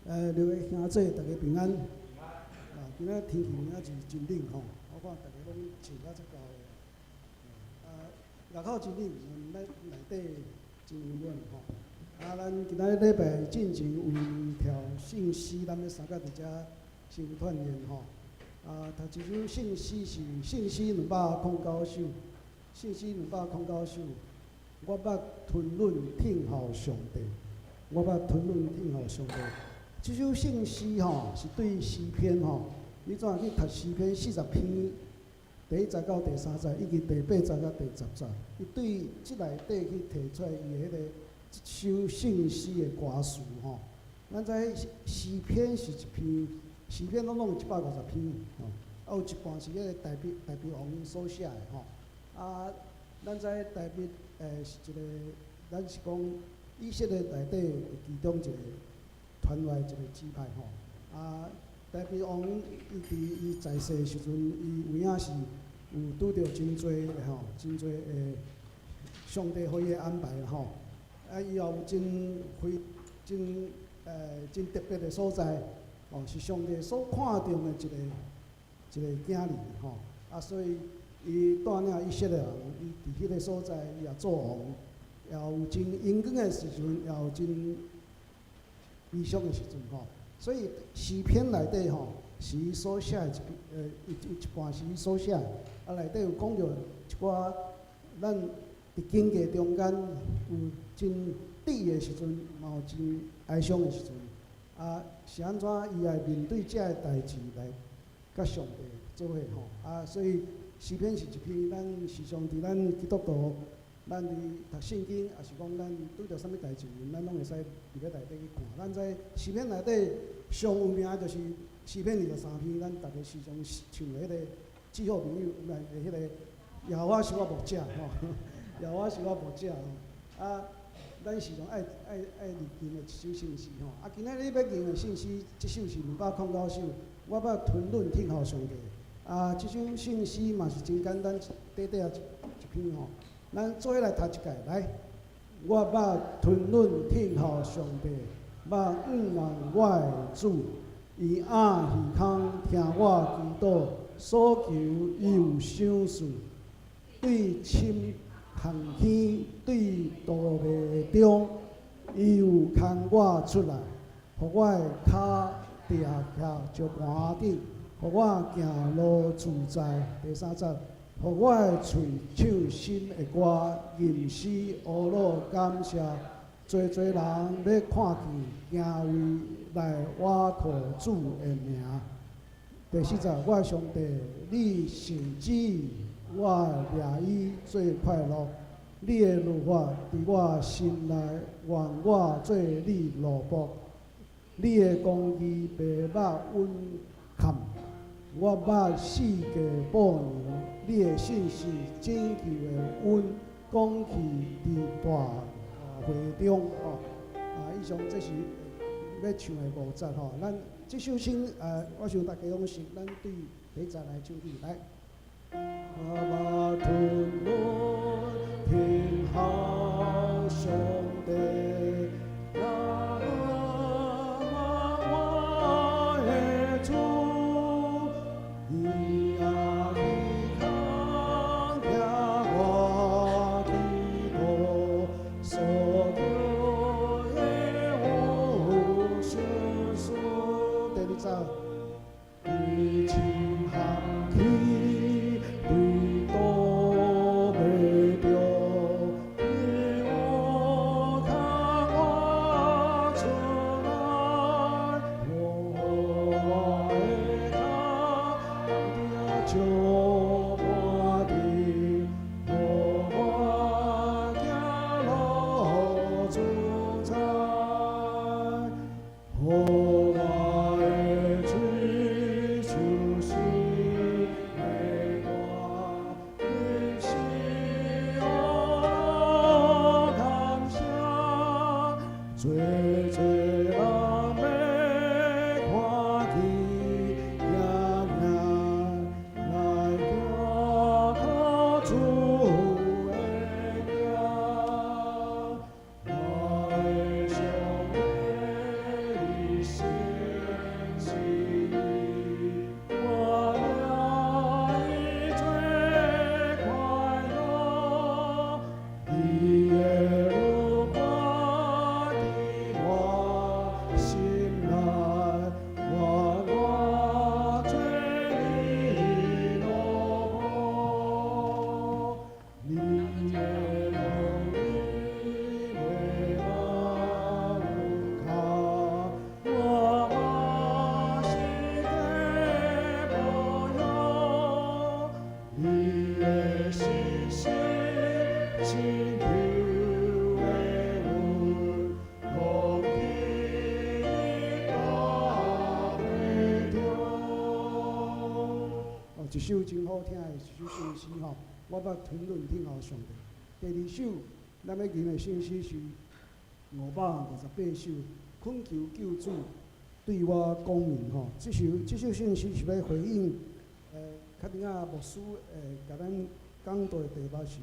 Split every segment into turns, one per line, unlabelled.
兩位兄姊，大家平安。啊，今仔天氣有影是真冷吼，我看大家攏穿甲足夠的。啊，外口真冷，咱內底真溫暖吼。啊，咱今仔禮拜進前有兩條聖詩，咱欲相佮佇遮先團練吼。啊，頭一首聖詩是聖詩209首，聖詩兩百空九首。我捌吞忍聽候上帝，我捌吞忍聽候上帝。這首聖詩吼是對詩篇吼，你怎去讀詩篇40篇，第一節到第三節，以及第八節到第十節，伊對這內底去提出來伊的彼個這首聖詩的歌詞吼。咱知詩篇是一篇，詩篇攏總有150篇吼，啊有一半是彼個大衛大衛王所寫的吼。啊，咱知大衛是一個，咱是講以色列內底其中一個傳來一個支派吼。啊，大衛王伊佇伊在世的時陣，伊有影是有拄著真濟吼，真濟的上帝予伊的安排吼。啊，伊也有真非真真特別的所在，哦，是上帝所看重的一個一個囝兒吼。啊，所以伊帶領以色列人，伊佇彼個所在，伊也做王，也有真榮光的時陣，也有真悲傷的時陣吼。所以詩篇內底吼，是伊所寫的一篇，一半是伊所寫的，啊，內底有講著一寡咱佇經過中間有真得意的時陣，嘛有真哀傷的時陣，啊，是按怎伊來面對這个代誌來佮上帝做伙吼，啊，所以詩篇是一篇咱時常佇咱基督徒，咱佇讀聖經，抑是講咱拄著啥物代誌，咱攏會使佇咧內底去看。咱知詩篇內底上有名就是詩篇23篇，咱逐家時常唱的彼個至好朋友，毋是彼個耶和華是我牧者吼，耶和華是我牧者吼。啊，咱時常愛愛愛念的一首聖詩吼。啊，今仔日欲念的聖詩，這首是209首，我捌吞忍聽候上帝。啊，這首聖詩嘛是真簡單，短短仔一篇吼。咱做伙來讀一擺，來。我捌吞忍聽候上帝，捌仰望我的主，伊掩耳孔聽我祈禱，所求伊有賞賜。對深陷坑，對毒迷中，伊有牽我出來，予我的跤踮徛石盤頂，予我行路自在。第三節，予我的喙唱新的歌，吟詩呵咾感謝。濟濟人欲看見，敬畏來倚靠主的名。第四節，我的上帝，你聖旨，我掠以做快樂。你的律法佇我心內，願我做你奴僕。你的公義袂捌隱崁，我捌四界報揚。你的信實拯救的阮，講起佇大會中吼。啊，以上這是欲唱的五節吼。咱這首先我想大家攏熟，咱對第一節來唱起來。我捌吞忍聽候上帝，仰望我的主，伊掩耳孔聽我祈禱，所求的有賞賜。第二節，對深陷坑，對毒迷中，
請求的阮，空氣大會中。
哦，一首真好聽的一首聖詩吼，我捌吞論聽候上帝。第二首，咱欲吟的聖詩是558首，懇求救主對我講明吼。這首聖詩是欲回應，較頂仔牧師共咱講道的題目是，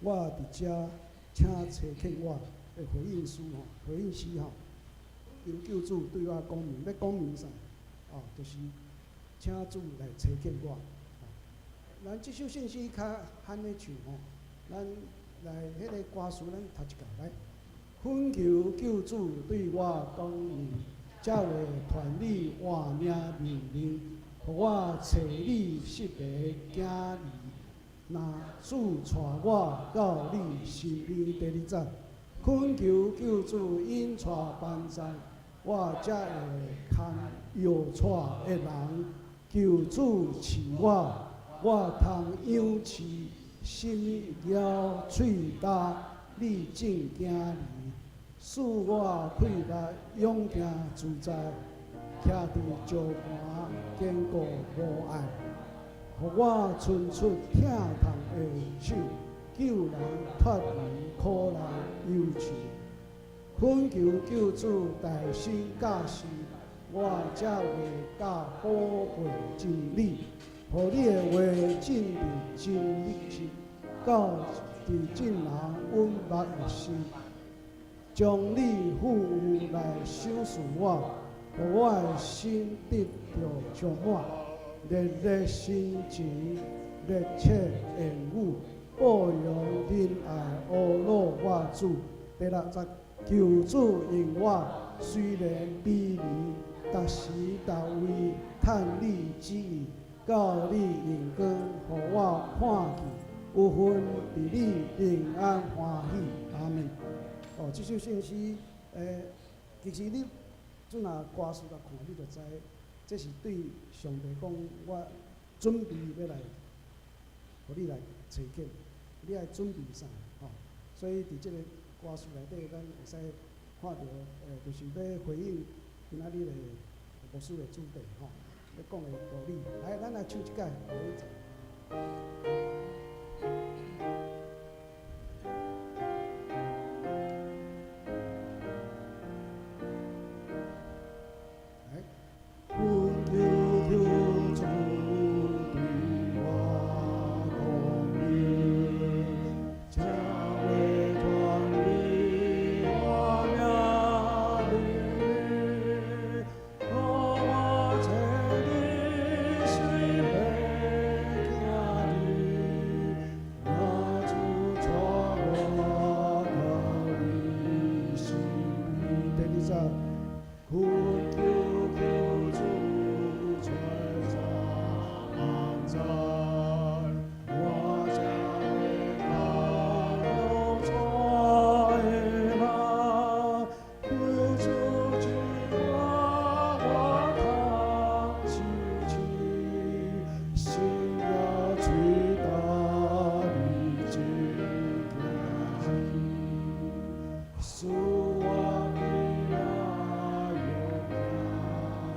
我佇遮，請差遣我的回應詩吼，回應詩吼。求救主對我講明，欲講明啥？哦，就是請主來差遣我。咱這首聖詩較罕咧唱吼，咱來彼个歌詞，咱讀一共來。懇求救主對我講明，才會傳你活命命令，予我揣你失迷囝兒。若主帶我到你身邊，第二節，懇求救主引帶幫助，我才會牽搖掣的人。求主賜我，我通仰視心枵喙焦你正囝兒，賜我氣力勇行自在，徛佇石盤堅固無礙，予我伸出疼痛的手，救人脫離苦難憂愁。懇求救主代身教示，我才會教寶貴真理，予你的話進入真理是，到佇眾人穩目的時，將你賦予來賞賜我，予我的心得著充滿，熱熱心情，熱切言語，報揚仁愛，呵咾我主。第六節，求主應我，雖然卑微，逐時逐位探你旨意，到你榮光，予我看見，有份佇你平安歡喜。阿門。哦，這首聖詩，其實你陣若歌詞來看，你就知，這是對上帝講，我準備欲來，予你來差遣，你愛準備啥？吼，所以佇這个歌詞內底，咱會使看著，就是欲回應今仔日的牧師的主題，吼，欲講的道理。來，咱來唱一擺，回應者。來，
懇求救主對我講明，才會傳你活命命令，予我揣你失迷囝兒，若主帶我到你身邊。
第二節，
懇求救主垂察萬載，我才會靠搖掣的人，求主賜我，我通受試，心枵喙焦你真囝兒，賜我氣力勇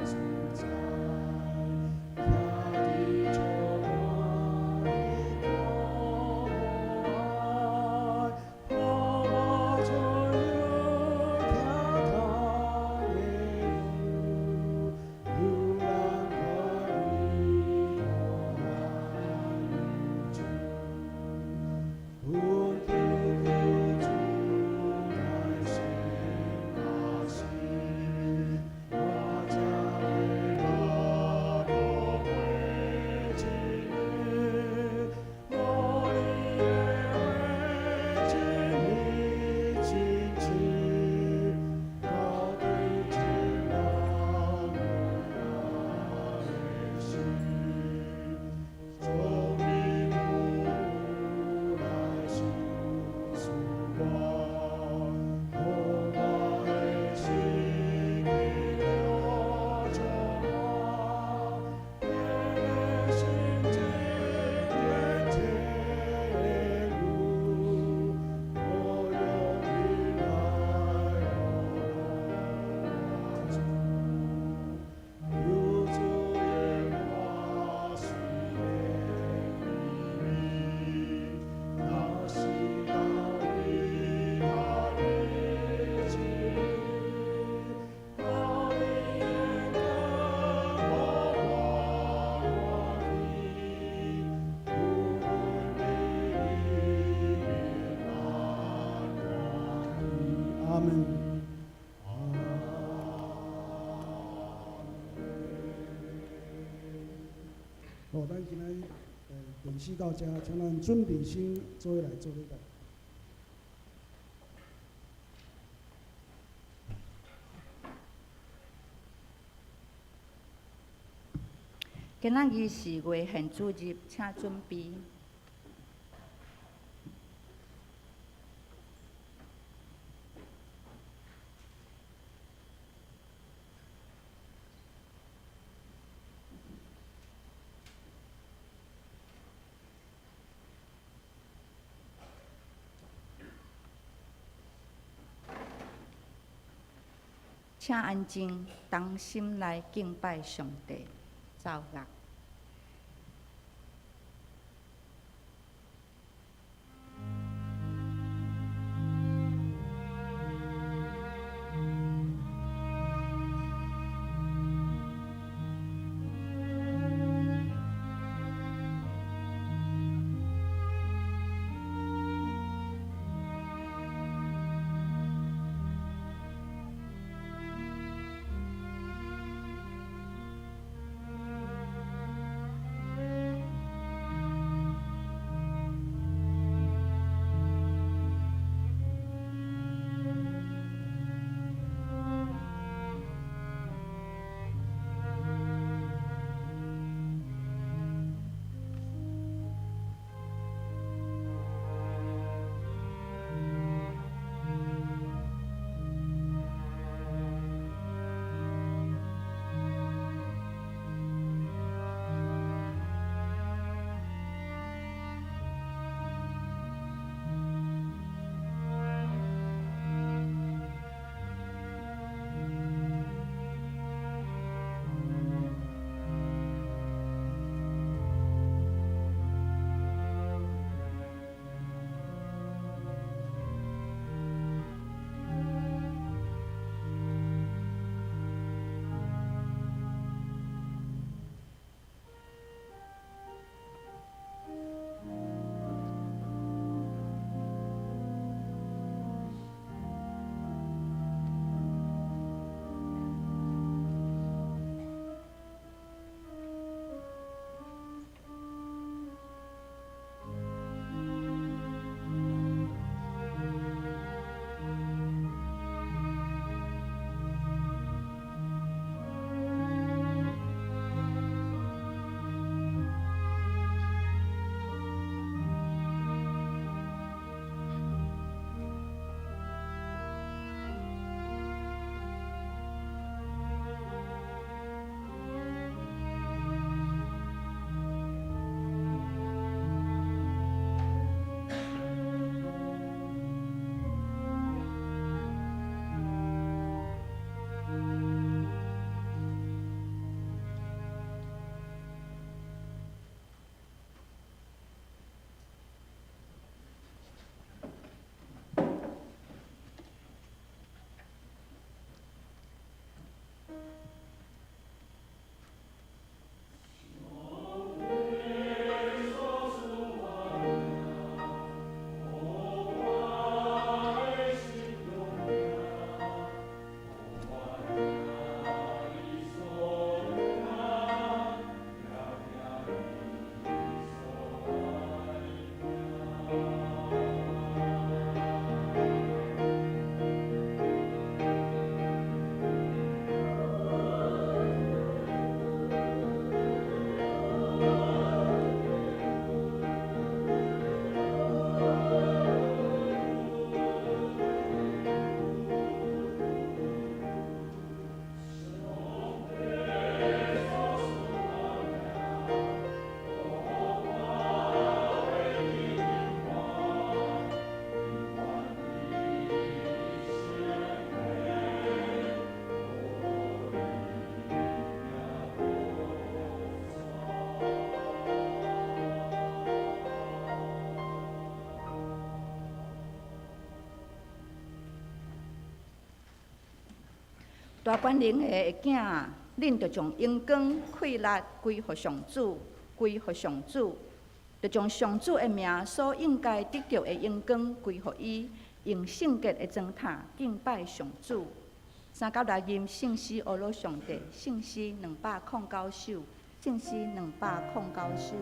行自在，徛佇石盤裡苦無礙，予我存有疼痛的苦，流人脫離苦海憂愁。懇求救主
阿門。好，咱今仔電視到遮，請咱準備先做伙來做禮拜。
今仔日是月獻主日，請準備。請安靜，同心來敬拜上帝，奏樂。大權能的囝，恁著將榮光、氣力歸予上主，歸予上主，著將上主的名所應該得著的榮光歸予伊。用聖潔的磚塔敬拜上主。三甲來吟聖詩，呵咾上帝，聖詩209首，聖詩209首。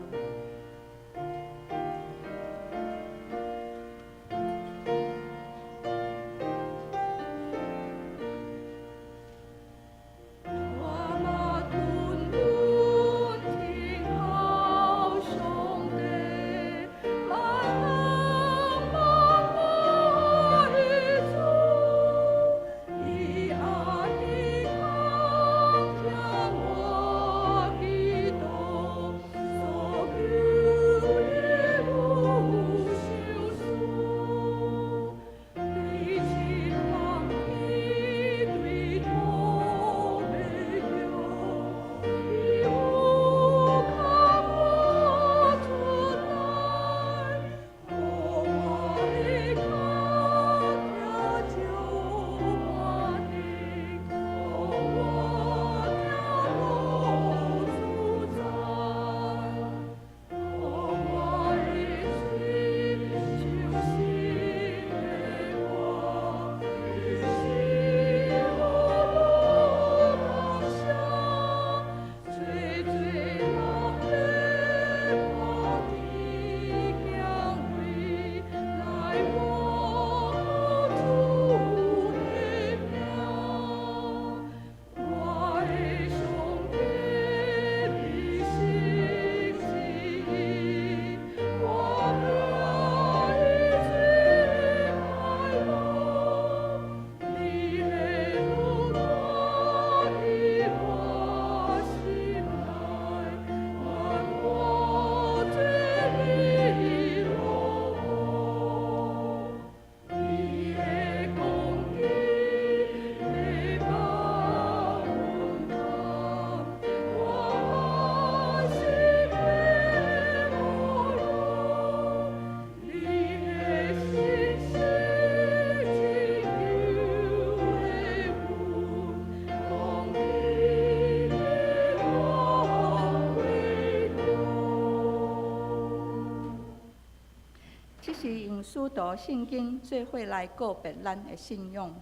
這是用使徒聖經做伙來告別咱的信仰。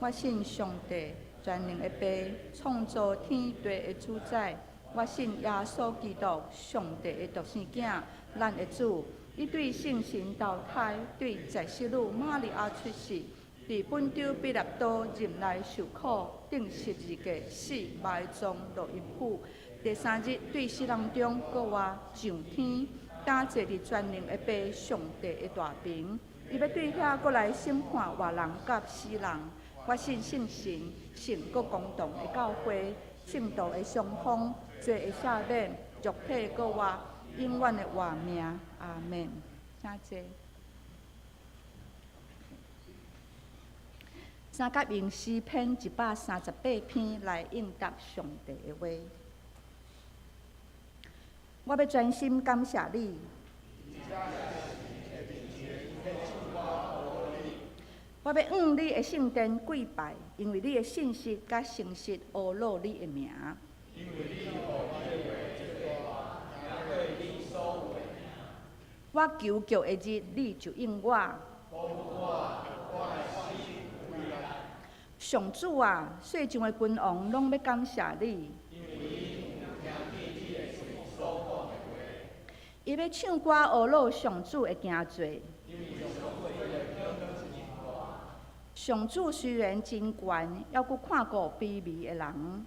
我信上帝，全能的父，創造天地的主宰。我信耶穌基督，上帝的獨生囝，咱的主。伊對聖神投胎，對在聖女瑪利亞出世，佇本丟彼拉多忍耐受苦，釘十字架死，埋葬落陰府。第三日對死人中閣活上天。敢坐佇全能的父上帝的大爿，伊欲對遐閣來審判活人佮死人。我信聖神，聖國公同的教會，聖徒的相通，罪的赦免，肉體閣活，永遠的活命。阿門。請坐。三甲用詩篇138篇來應答上帝的話。我欲專心感謝你。我欲往你的聖殿跪拜，因為你的信實佮誠實呵咾你的名。我求救的日，你就應我。上主啊，世上的君王攏欲感謝你。伊欲唱歌呵咾上主的行做。上主雖然真懸，猶閣看顧卑微的人。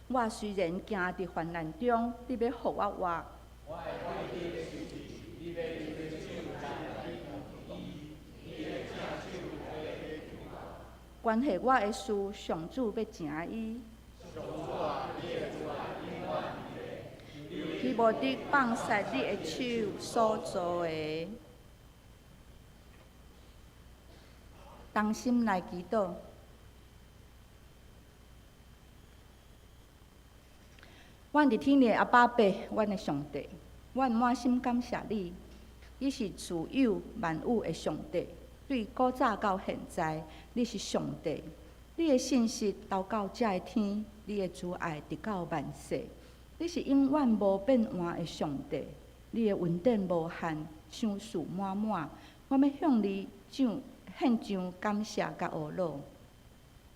我雖然行佇患難中，你欲予我活。關係我的事，上主欲成伊。彼無得放殺你的手所造的。同心來祈禱。阮佇天的阿爸父，阮的上帝，阮滿心感謝你。你是自有萬有的上帝，對古早到現在，你是上帝。你的信實投到這个天，你的慈愛直到萬世。你是永遠無變換的上帝。你的恩典無限，賞賜滿滿。我欲向你上獻上感謝佮呵咾。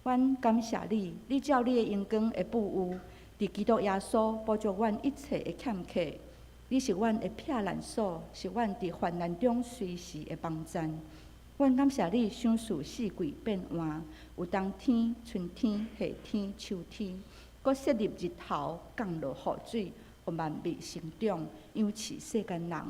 阮感謝你，你照你的榮光的富裕，佇基督耶穌補足阮一切的欠缺。你是阮的避難所，是阮佇患難中隨時的幫贊。阮感謝你賞賜四季變換，有冬天、春天、夏天、秋天，閣設立日頭降落雨水，予萬物成長，養飼世間人。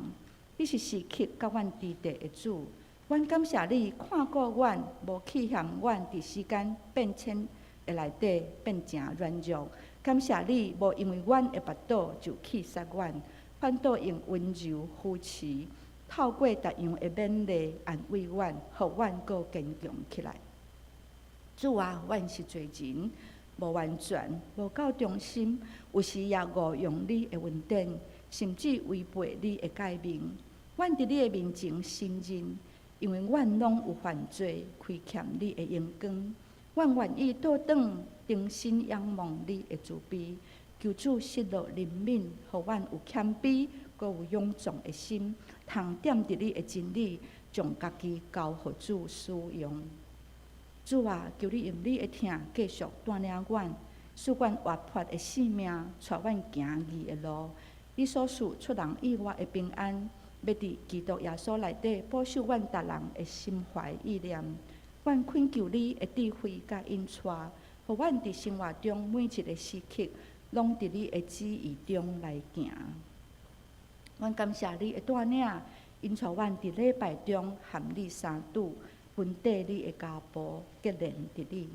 你是時刻佮阮佇地的主。阮感謝你看顧阮，無棄嫌阮佇時間變遷的內底變誠軟弱。感謝你無因為阮的跋倒就棄殺阮，反倒用溫柔扶持，透過逐樣的勉勵安慰阮，予阮閣堅強起來。主啊，阮是罪人，無完全，無夠忠心，有時也誤用你的恩典，甚至違背你的誡命。阮佇你的面前承認，因為阮攏有犯罪，虧欠你的榮光。阮願意倒轉，重新仰望你的慈悲，求主息怒憐憫，予阮有謙卑，閣有勇壯的心，通踮佇你的真理，將家己交予主使用。主啊，求你用你的疼繼續帶領阮，賜阮活潑的生命，帶阮行義的路。你所賜出人意外的平安，欲佇基督耶穌內底保守阮逐人的心懷意念。阮懇求你的智慧佮引帶，予阮佇生活中每一个時刻，攏佇你的旨意中來行。阮感謝你的帶領，引帶阮佇禮拜中和你相拄，分綴你的家譜，結連佇你。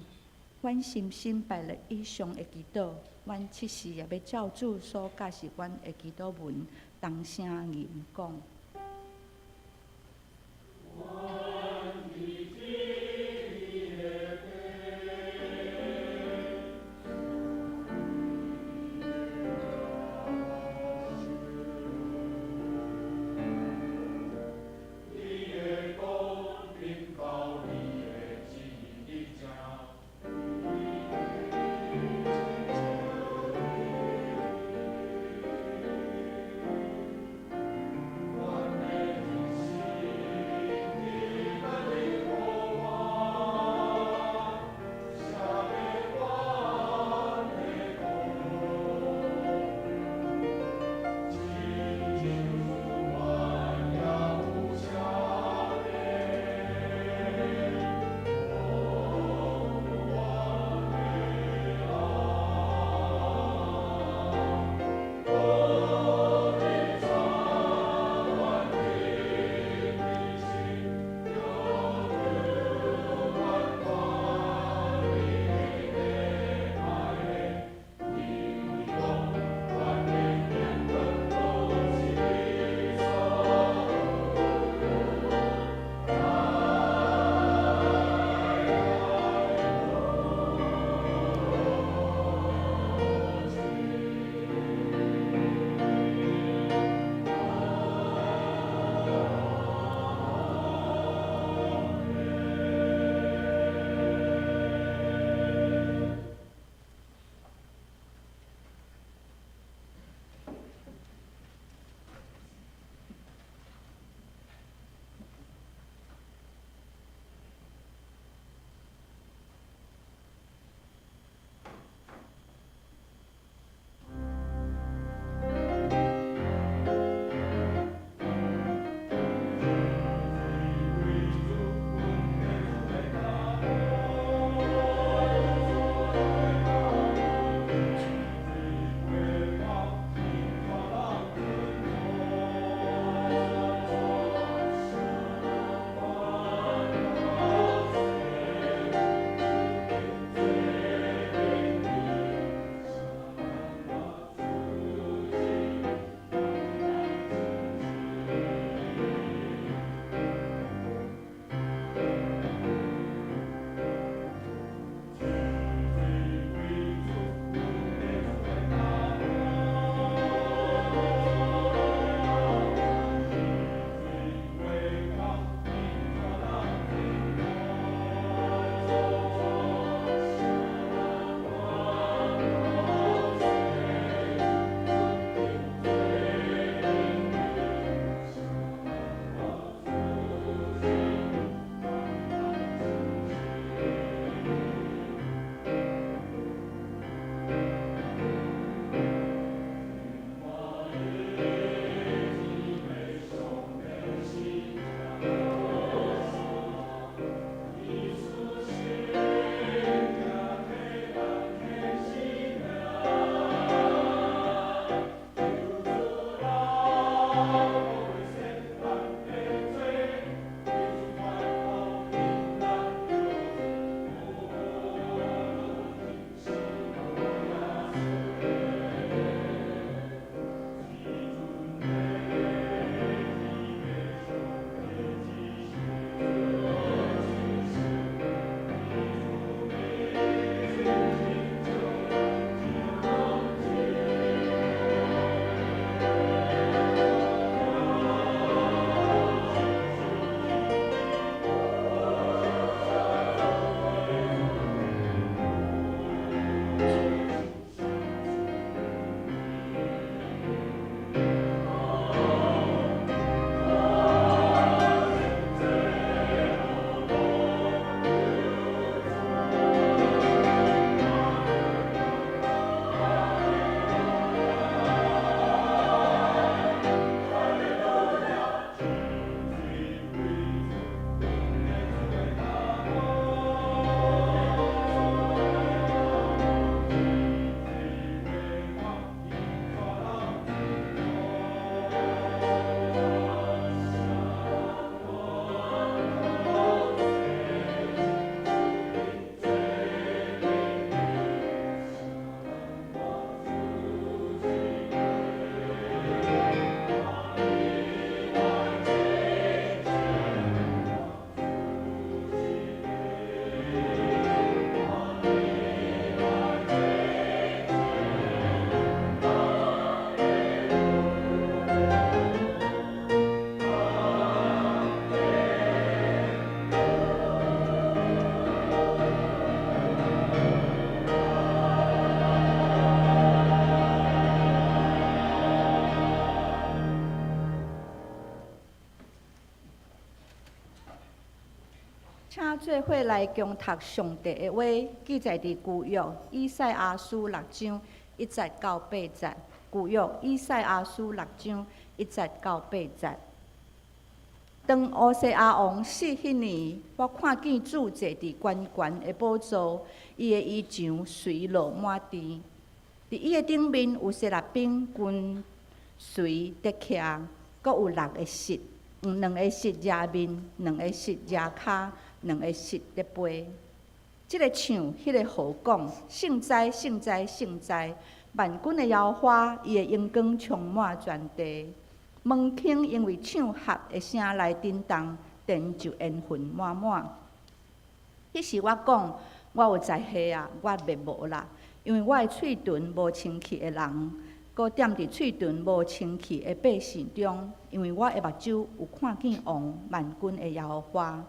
阮深深敗了以上的祈禱，阮此時也欲照主所教示阮的祈禱文，同聲吟講。
阮
請做伙來恭讀上帝的話，記載佇舊約以賽亞書六章一節到八節。舊約以賽亞書六章一節到八節。當烏西亞王死彼年，我看見主坐佇懸懸的寶座，伊的衣裳垂落滿地。佇伊的頂面有撒拉賓跟隨佇徛，閣有六个翼，用兩个翼遮面，兩个翼遮跤，兩个翼咧飛。這个唱，彼个號講：聖哉，聖哉，聖哉！萬軍的耶和華，伊的榮光充滿全地。門框因為唱合的聲來震動，殿就煙雲滿滿。彼時我講，我有災禍啊，我滅無啦，因為我的喙唇無清氣的人，閣踮佇喙唇無清氣的百姓中，因為我的目睭有看見王萬軍的耶和華。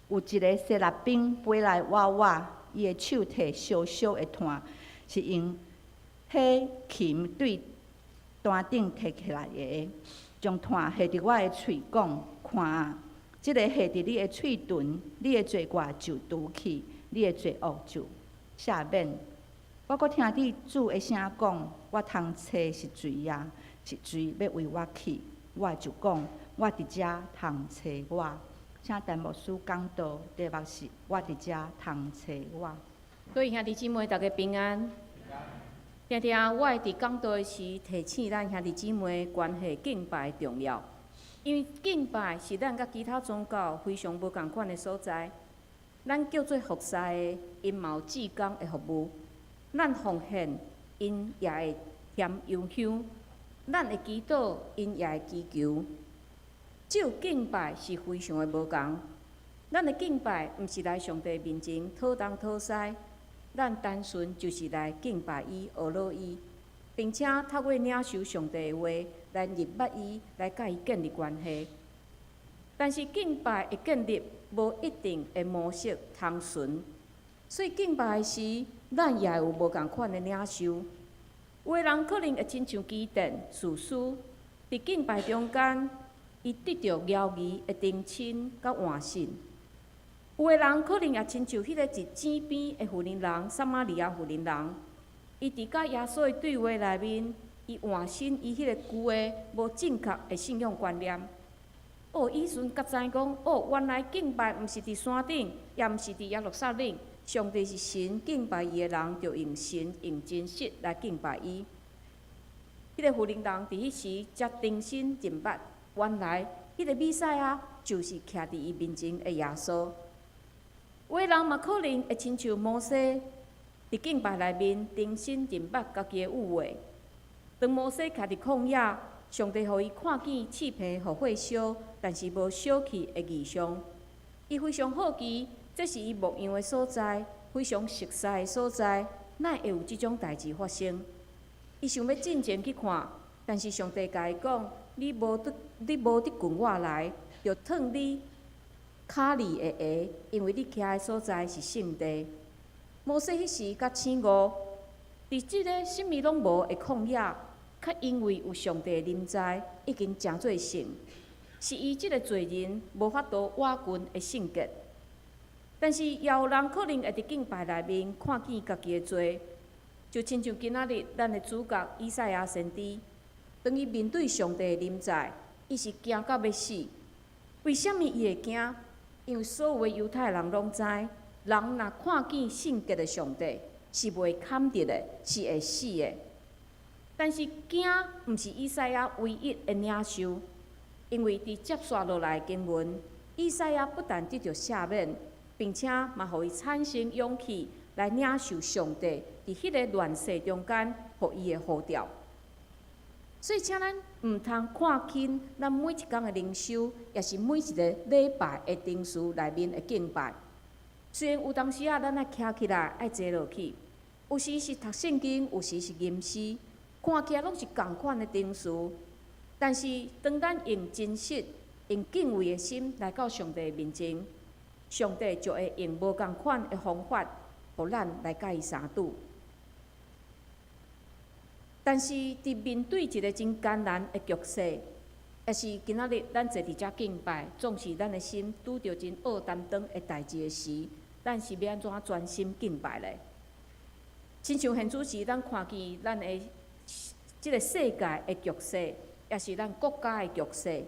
有一个撒拉賓飛來倚我，伊的手提燒燒的炭，是用火琴對壇頂提起來的，將炭下佇我的喙，講：看啊，這个下佇你的喙唇，你的罪過就除去，你的罪惡就赦免。我閣聽見主的聲講：我通揣是誰啊？是誰欲為我去？我就講：我佇遮通揣我。請陳牧師講道，題目是我佇遮通揣我。
各位兄弟姊妹，大家平安。定定我會佇講道時提醒咱兄弟姊妹關係敬拜重要，因為敬拜是咱佮其他宗教非常無仝款的所在。咱叫做服侍的，𪜶嘛有志工的服務；咱奉獻，𪜶也會添油香；咱會祈禱，𪜶也會祈求。只有敬拜是非常的無仝。咱的敬拜毋是來上帝面前討東討西，咱單純就是來敬拜伊、學樂伊，並且透過領受上帝的話來認捌伊，來佮伊建立關係。但是敬拜的建立無一定的模式通循，所以敬拜時，咱也會有無仝款的領受。有的人可能會親像基甸士師，佇敬拜中間，伊得著饒儀的定親佮換信。有的人可能也親像彼个佇井邊的婦人人，撒瑪利亞婦人人，伊佇佮耶穌的對話內面，伊換新伊彼个舊的無正確的信仰觀念。哦，伊彼陣才知講，哦，原來敬拜毋是佇山頂，也毋是佇耶路撒冷，上帝是神，敬拜伊的人，著用神用真實來敬拜伊。彼个婦人人佇彼時才重新認捌，原來彼个彌賽亞就是徛佇伊面前的耶穌。有的人嘛可能會親像摩西，佇敬拜內面重新認捌家己的誤會。當摩西徛佇曠野，上帝予伊看見刺皮予火燒，但是無燒去的異象。伊非常好奇，這是伊牧羊的所在，非常熟悉的所在，哪會有這種代誌發生？伊想欲進前去看，但是上帝共伊講：你無得跟我來，就脫你跤裡的鞋，因為你徛的所在是聖地。摩西彼時才醒悟，佇這个啥物攏無的曠野，卻因為有上帝的臨在，已經成做聖。是伊這个罪人無法度倚近的聖潔。但是也有人可能會佇敬拜內面看見家己的罪，就親像今仔日咱的主角以賽亞先知，當伊面對上帝的臨在，伊是驚甲欲死。為啥物伊會驚？因為所有的猶太人攏知，人若看見聖潔的上帝，是袂堪得的，是會死的。但是驚毋是以賽亞唯一的領受，因為佇接續落來的經文，以賽亞不但得著赦免，並且嘛予伊產生勇氣來領受上帝佇彼个亂世中間予伊的呼召。所以，請咱毋通看輕咱每一工的靈修，也是每一个禮拜的程序內面的敬拜。雖然有當時仔，咱愛徛起來，愛坐落去，有時是讀聖經，有時是吟詩，看起來攏是仝款的程序。但是，當咱用真實、用敬畏的心來到上帝面前，上帝就會用無仝款的方法，予咱來佮伊相拄。但是，佇面對一个真艱難的局勢，抑是今仔日咱坐佇遮敬拜，總是咱的心拄著真僫擔當的代誌的時，咱是欲按怎專心敬拜咧？親像現此時，咱看見咱的這个世界的局勢，抑是咱國家的局勢，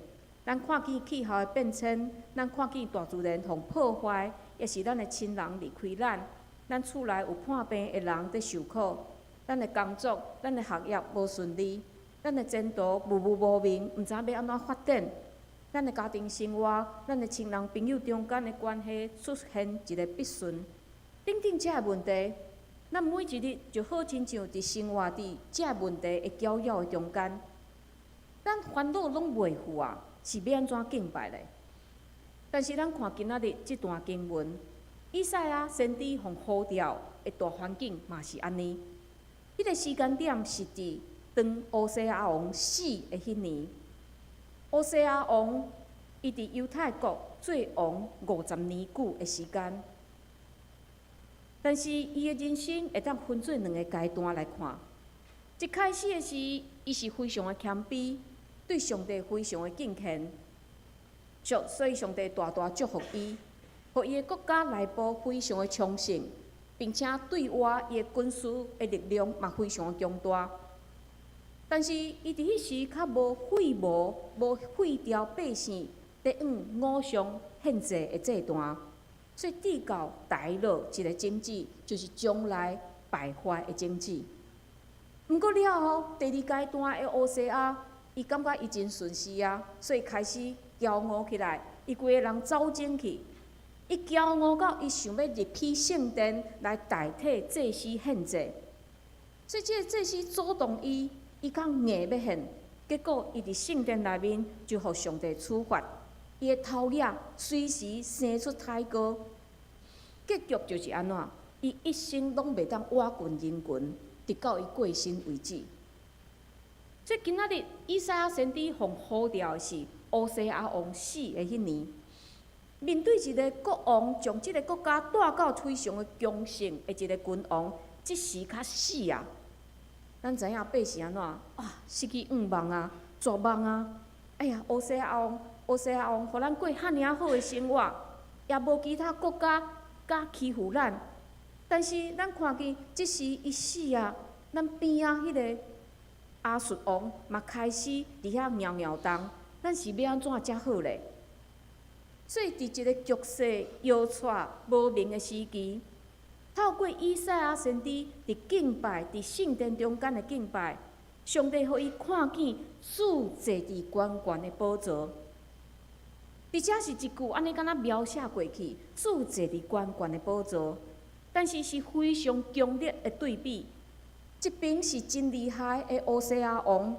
咱看見氣候的變遷，咱看見大自然予破壞，抑是咱的親人離開咱，咱厝內有破病的人佇受苦，咱的工作、咱的學業無順利，咱的前途霧霧無明，毋知影欲按怎發展。咱的家庭生活、咱的親人朋友中間的關係出現一个不順，等等這个問題，咱每一日就好親像佇生活佇這个問題的攪擾的中間，咱煩惱攏袂付啊，是欲按怎敬拜咧？但是咱看今仔日這段經文，以賽亞先知予呼召的大環境嘛是按呢。彼个時間點是佇當烏西亞王死的彼年。烏西亞王伊佇猶太國做王50年久的時間，但是伊的人生會當分做兩个階段來看。一開始的時，伊是非常的謙卑，對上帝非常的敬虔，所以上帝大大祝福伊，予伊的國家內部非常的昌盛，並且對外伊的軍事的力量嘛非常的強大。但是伊佇彼時較無廢無無廢掉百姓佇向偶像獻祭的祭壇，所以直到墮落一个種子，就是將來敗壞的種子。毋過了後，第二階段的烏西亞，伊感覺伊真順勢啊，所以開始驕傲起來，伊規个人走精去，伊驕傲到伊想欲入去聖殿來代替祭司獻祭，所以這个祭司阻擋伊。伊較硬欲獻，結果伊佇聖殿內面就予上帝處罰，伊的頭額隨時生出苔膏，結局就是按怎？伊一生攏袂當倚近人群，直到伊過身為止。所以今仔日以賽亞先知予呼召的是烏西亞王死的彼年，面對一个國王將這个國家帶到非常的強盛的一个君王，這時較死啊！咱知影百姓按怎啊？失去向望啊，絕望啊！哎呀，烏西亞王，烏西亞王，予咱過遐爾仔好的生活，也無其他國家敢欺負咱。但是咱看見這時伊死啊，咱邊仔彼个亞述王嘛開始佇遐搖搖動，咱是欲按怎才好咧？所以佇一个局勢搖掣無明的時期，透過以賽亞先知佇敬拜，佇聖殿中間的敬拜，上帝予伊看見主坐佇懸懸的寶座。佇遮是一句按呢敢若描寫過去，主坐佇懸懸的寶座，但是是非常強烈的對比。一邊是真厲害的烏西亞王，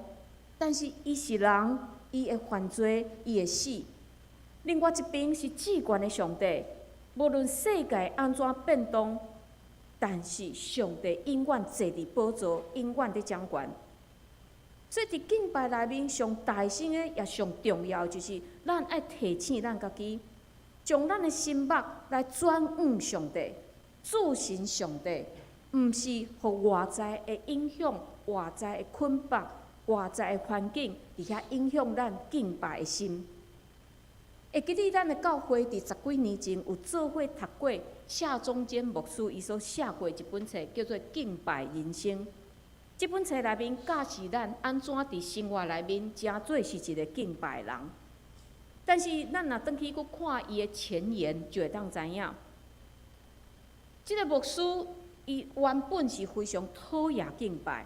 但是伊是人，伊會犯罪，伊會死。另外一邊是至懸的上帝，無論世界按怎變動，但是上帝永遠坐佇寶座，永遠佇掌權。所以佇敬拜內面，上大聲的也上重要，就是咱愛提醒咱家己，將咱的心目來轉向上帝，注視上帝，毋是予外在的影響、外在的捆綁、外在的環境，佇遐影響咱敬拜的心。會記得咱的教會佇十幾年前有做伙讀過謝宗堅牧師伊所寫過一本冊，叫做《敬拜人生》。這本冊內面教示咱按怎佇生活內面成做是一个敬拜人。但是咱若轉去閣看伊的前言，就會當知影，這个牧師伊原本是非常討厭敬拜，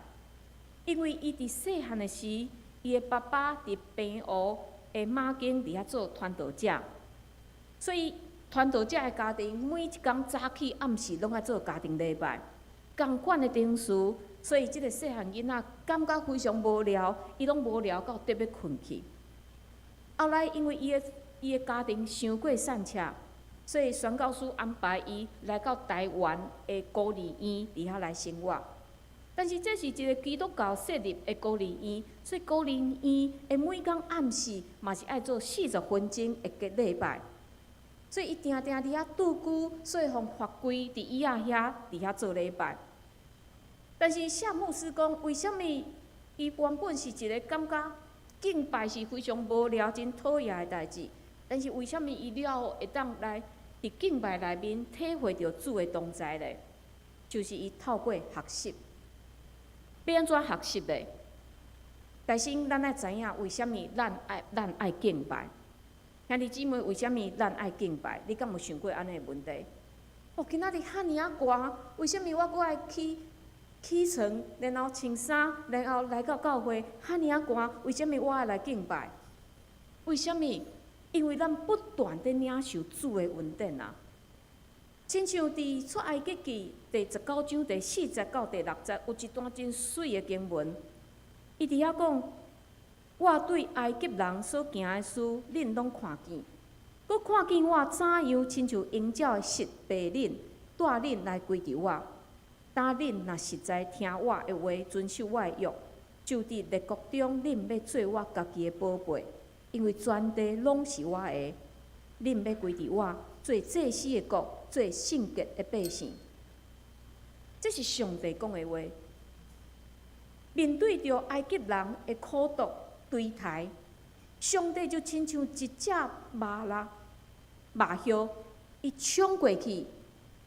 因為伊佇細漢的時，伊的爸爸佇澎湖的馬經佇遐做傳道者，所以傳道者的家庭每一工早起暗時攏愛做家庭禮拜，仝款的程序，所以這个細漢囡仔感覺非常無聊，伊攏無聊到得欲睏去。後來因為伊的家庭傷過散赤，所以宣教師安排伊來到台灣的孤兒院佇遐來生活。但是這是一个基督教設立的孤兒院，所以孤兒院的每工暗時嘛是愛做40分鐘的禮拜，所以伊定定佇遐拄久，所以予罰跪佇椅仔遐佇遐做禮拜。但是謝牧師講，為啥物伊原本是一个感覺敬拜是非常無聊、真討厭的代誌。但是為啥物伊了後會當來佇敬拜內面體會著主的同在咧？就是伊透過學習。欲按怎學習咧？但是咱愛知影為啥物咱愛敬拜。兄弟姊妹，為啥物咱愛敬拜？你敢有想過按呢的問題？哦，今仔日遐爾仔寒，為啥物我閣愛起起床，然後穿衫，然後來到教會，遐爾仔寒，為啥物我愛來敬拜？為啥物？因為咱不斷佇領受主的恩典啊！親像佇出埃及記第19章第4節到第6節，有一段真媠的經文。伊佇遐講：我對埃及人所行的事，恁攏看見，閣看見我怎樣親像鷹鳥的翼恁，帶恁來歸佇我。當恁若實在聽我的話，遵守我的約，就佇列國中，恁欲做我家己的寶貝，因為全地攏是我的。恁欲歸佇我，做祭司的國，做聖潔的百姓。這是上帝講的話。面對著埃及人的苦毒追刣，上帝就親像一隻螞蟆螞蟻，伊衝過去，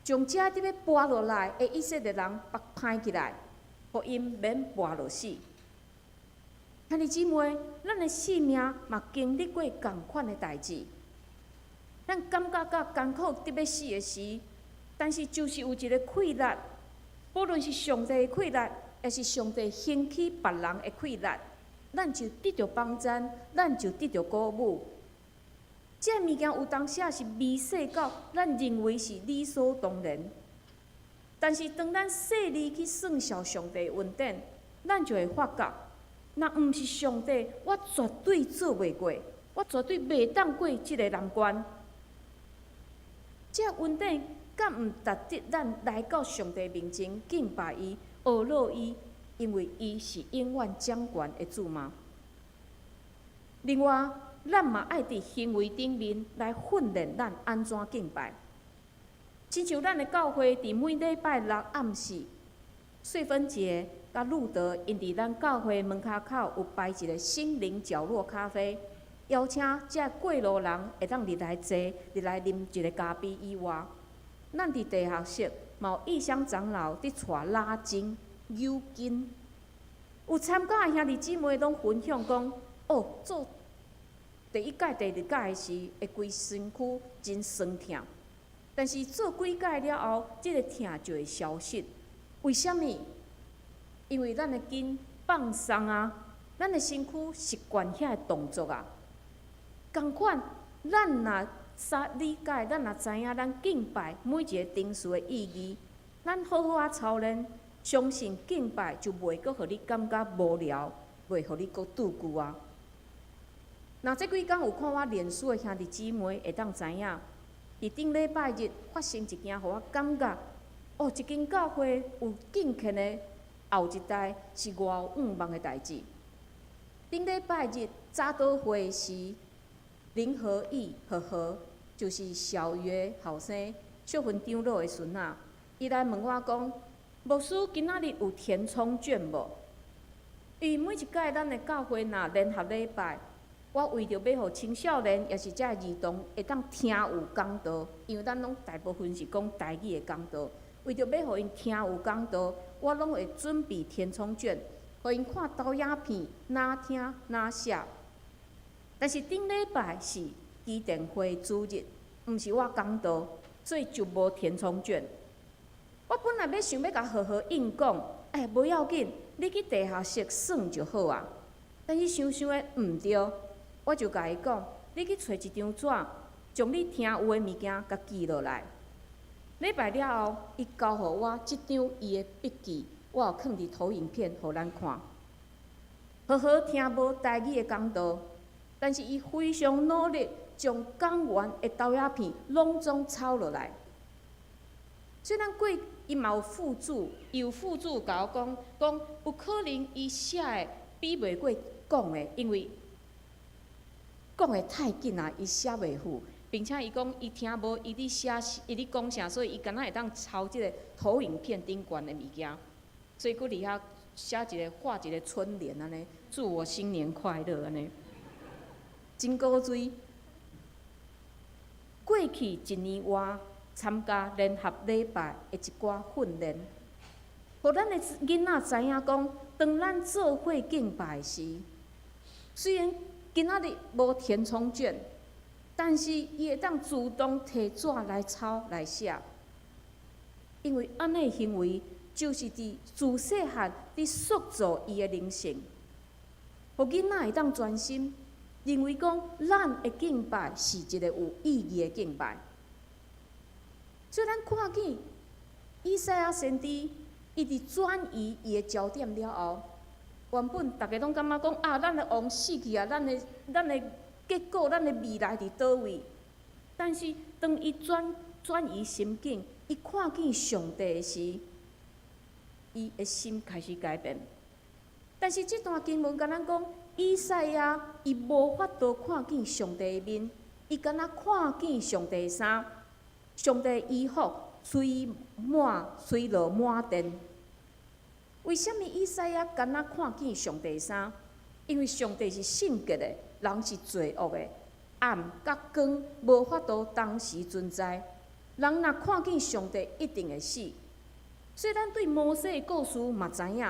將這佇欲跋落來的以色列人縛攀起來，予𪜶免跋落死。兄弟姊妹，咱的生命嘛經歷過仝款的代誌，咱感覺甲艱苦得欲死的時，但是就是有一个氣力，無論是上帝的氣力，抑是上帝興起別人的氣力，咱就得著幫贊，咱就得著鼓舞。這个物件有當時是微細到咱認為是理所當然，但是當咱細膩去算數上帝恩典，咱就會發覺，若毋是上帝，我絕對做袂過，我絕對袂當過這个難關。這恩典敢毋值得咱來到上帝面前敬拜伊、學樂伊，因為伊是永遠掌權的主嗎？另外，咱嘛愛佇行為頂面來訓練咱按怎敬拜。親像咱的教會佇每禮拜六暗時，穗芬姐佮路德𪜶佇咱教會門跤口有擺一个心靈角落咖啡，邀請這過路人會當入來坐，入來啉一个咖啡以外，咱佇地下室嘛有異鄉長老佇帶拉筋、扭筋，有參加的兄弟姊妹攏分享講，哦，做第一擺、第二擺時，會規身軀真痠疼，但是做幾擺了後，這个疼就會消失。為啥物？因為咱的筋放鬆啊，咱的身軀習慣遐个動作啊。仝款，咱若啥理解，咱若知影咱敬拜每一个程序的意義，咱好好仔操練，相信敬拜就袂閣予你感覺無聊，袂予你閣拄舊啊。若這幾工有看我臉書的兄弟姊妹會當知影，佇頂禮拜日發生一件，予我感覺，哦，一間教會有敬虔的後一代是偌有向望的代誌。頂禮拜日早禱會時，林和義呵呵，就是小月後生秀芬長老的孫仔，伊來問我講，牧師今仔日有填充券無？因為每一擺咱的教會若聯合禮拜，我為著欲予青少年，抑是這兒童會當聽有講道，因為咱攏大部分是講台語的講道，為著欲予𪜶聽有講道，我攏會準備填充卷，予𪜶看投影片，哪聽哪寫。但是頂禮拜是基甸會主日，毋是我講道，所以就無填充卷。我本來欲想欲共好好應講，欸，無要緊，你去地下室耍就好啊。但是想想的毋對，我就共伊講，你去揣一張紙，將你聽有的物件共記落來。禮拜了後，伊交予我這張伊的筆記，我有囥佇投影片予咱看。好好聽無台語的講道，但是伊非常努力，將講員的投影片攏總抄落來。雖然過伊嘛有附註，伊有附註共我講，講有可能伊寫的比袂過講的，因為講的太緊啊，伊寫袂赴，並且伊講伊聽無伊咧寫，伊咧講啥，所以伊敢若會當抄這个投影片頂懸的物件，所以閣佇遐寫一个畫一个春聯按呢，祝我新年快樂按呢，真古錐。過去一年外參加聯合禮拜的一寡訓練，予咱的囡仔知影講，當咱做伙敬拜時，雖然今仔日無填充卷，但是伊會當主動提紙來抄來寫，因為按呢行為就是佇自細漢佇塑造伊的靈性，予囡仔會當專心，認為講咱的敬拜是一个有意義的敬拜。所以咱看見以賽亞先知，伊佇轉移伊的焦點了後，原本逐家攏感覺講啊，咱的王死去啊，咱的結果，咱的未來佇佗位？但是當伊轉移心境，伊看見上帝的時，伊的心開始改變。但是這段經文共咱講，以賽亞伊無法度看見上帝的面，伊敢若看見上帝的衫，上帝衣服吹滿吹落滿殿。為啥物以賽亞敢若看見上帝的衫？因為上帝是聖潔的，人是罪惡的，暗佮光無法度同時存在。人若看見上帝，一定會死。所以咱對摩西的故事嘛知影，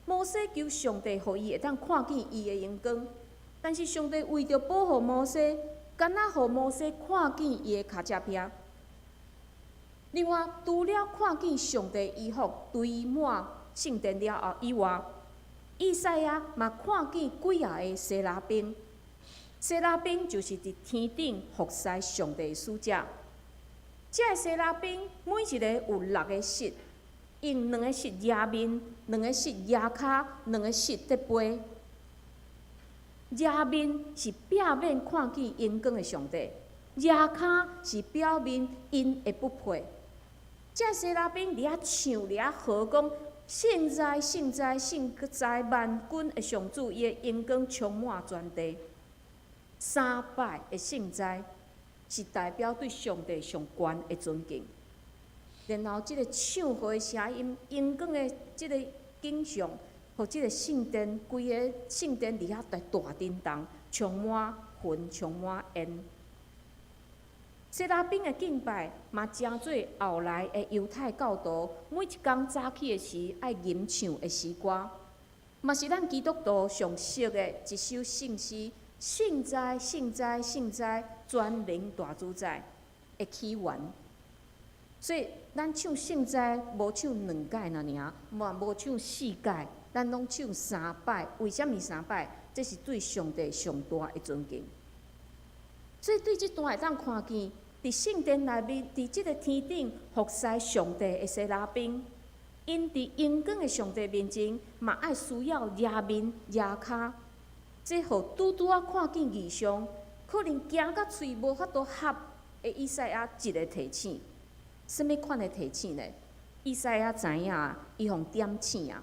摩西求上帝，予伊會當看見伊的榮光，但是上帝為著保護摩西，敢若予摩西看見伊的跤跡癖。另外，除了看見上帝衣服堆滿聖殿了後以外，以賽亞嘛看見幾仔个西拉兵。西拉兵就是佇天頂服侍上帝的使者。這个西拉兵每一个有六个翼，用兩個翼遮面，兩個翼遮跤，兩個翼佇飛。遮面是表面看見榮光的上帝，遮跤是表明𪜶的不配。這西拉兵佇遐唱，佇遐號講：聖哉，聖哉，聖哉！萬軍的上主，伊的榮光充滿全地。三擺的聖哉，是代表對上帝上懸的尊敬。然後，這个唱和的聲音，榮光的這个景象，予這个聖殿，規个聖殿佇遐大震動，充滿雲，充滿煙。西拉兵的敬拜嘛，成做後來的猶太教徒每一工早起的時愛吟唱的詩歌，嘛是咱基督徒上熟的一首聖詩：聖哉，聖哉，聖哉，全能大主宰的起源。所以，咱唱聖哉，無唱兩擺爾爾，嘛無唱四擺，咱攏唱三擺。為啥物三擺？這是對上帝上大的尊敬。所以，對這段會當看見，佇聖殿內面，佇這个天頂服侍上帝的西拉兵，𪜶佇榮光的上帝面前，嘛愛需要遮面遮跤。這予拄拄仔看見異象，可能驚甲喙無法度合的以賽亞一个提醒。啥物款的提醒呢？以賽亞知影，伊予點醒啊，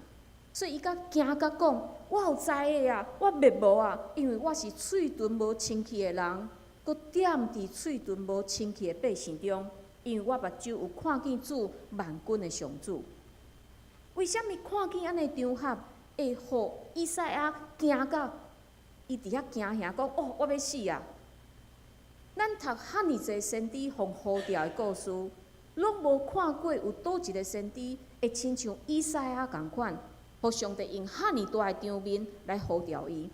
所以伊才驚甲講：我有災的啊，我滅無啊，因為我是喙唇無清氣的人，閣踮佇喙唇無清氣的百姓中，因為我目睭有看見主萬軍的上主。為啥物看見按呢場合會予以賽亞驚甲伊佇遐驚嚇講：哦，我欲死啊！咱讀遐爾濟先知予呼召的故事，攏無看過有佗一个先知會親像以賽亞仝款，予上帝用遐爾大的場面來呼召伊。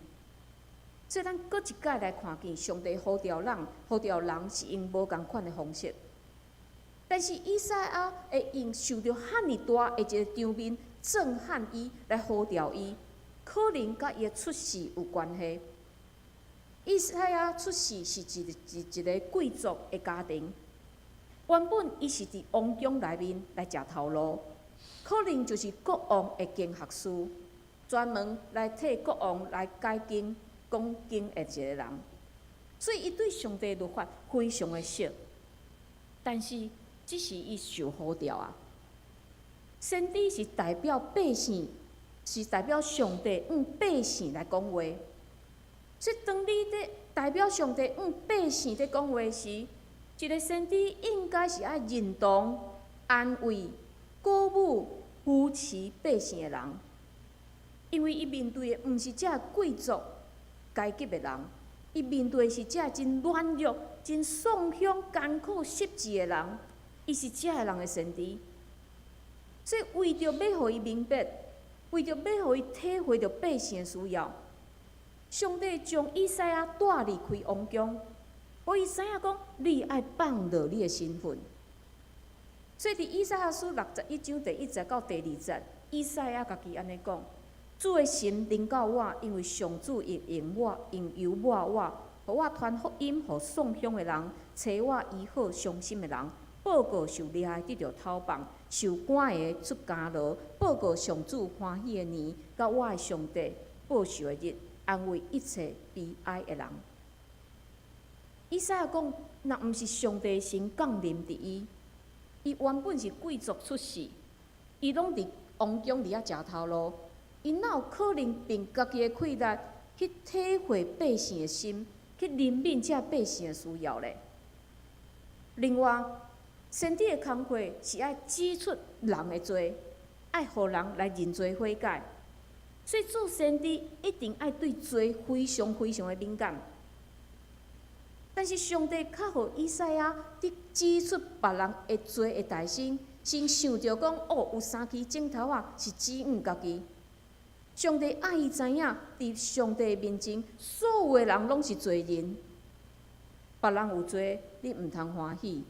所以咱閣一擺來看見上帝呼召人，呼召人是用無仝款的方式。但是以賽亞會用受著遐爾大的一個場面震撼伊來呼召伊，可能佮伊的出世有關係。以賽亞出世是一個貴族的家庭，原本伊是佇王宮內面來食頭路，可能就是國王的經學師，專門來替國王來解經、講經的一個人，所以伊對上帝律法非常的熟。但是，這時伊受呼召啊！先知是代表百姓，是代表上帝向百姓來講話。所以，當你佇代表上帝向百姓佇講話時，一个先知應該是愛認同、安慰、鼓舞、扶持百姓的人。因為伊面對的毋是這貴族階級的人，伊面對的是這真軟弱、真喪鄉、艱苦、失志的人，伊是這个人的先知。所以為著欲予伊明白，為著欲予伊體會著百姓的需要，上帝將以賽亞帶離開王宮，予伊知影講，你愛放落你的身份。所以佇以賽亞書61章第一節到第二節，以賽亞家己按呢講：主的神臨到我，因為上主用我，用油抹我，予我傳福音予喪鄉的人，差我醫好傷心的人，報告受掠的得著釋放，受關的出監牢，報告上主歡喜的年，佮我的上帝報仇的日，安慰一切悲哀的人。以賽亞講，若毋是上帝神降臨佇伊，伊原本是貴族出世，伊攏佇王宮佇遐食頭路，伊哪有可能憑家己的氣力去體會百姓的心，去憐憫這百姓的需要咧？另外，先知的工課是愛指出人的罪，愛予人來認罪悔改，所以做先知一定愛對罪非常非常的敏感。但是上帝較予以賽亞佇指出別人的罪的代先，先想著講哦，有三支箭頭仔是指向家己。上帝愛伊知影，佇上帝面前，所有的人攏是罪人。別人有罪，你毋通歡喜，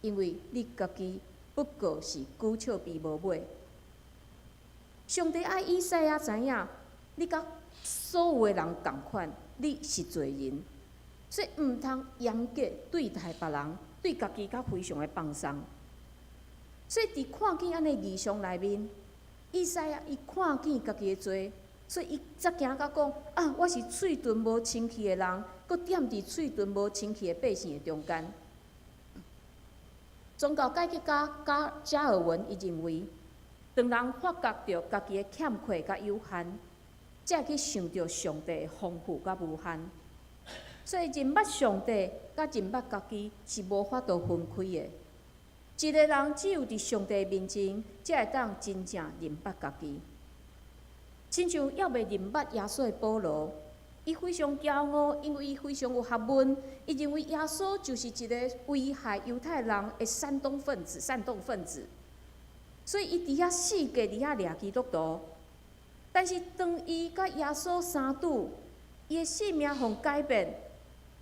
因為你家己不過是龜笑鱉無尾。上帝愛以賽亞知影，你佮所有的人仝款，你是罪人。所以毋通嚴格對待別人，對家己較非常的放鬆。所以佇看見按呢異象內面，以賽亞伊看見家己的罪，所以伊才驚甲講：啊，我是喙唇無清氣的人，閣踮佇喙唇無清氣的百姓的中間。宗教改革家加爾文伊認為，當人發覺著家己的欠缺佮有限，才會去想著上帝的豐富佮無限。所以認捌上帝佮認捌家己是無法度分開的。一個人只有佇上帝面前，才會當真正認捌家己。親像猶未認捌耶穌的保羅，伊非常驕傲，因為伊非常有學問，伊認為耶穌就是一個危害猶太人的煽動分子、煽動分子。所以伊佇遐四界佇遐掠基督徒。但是當伊佮耶穌相拄，伊的性命予改變，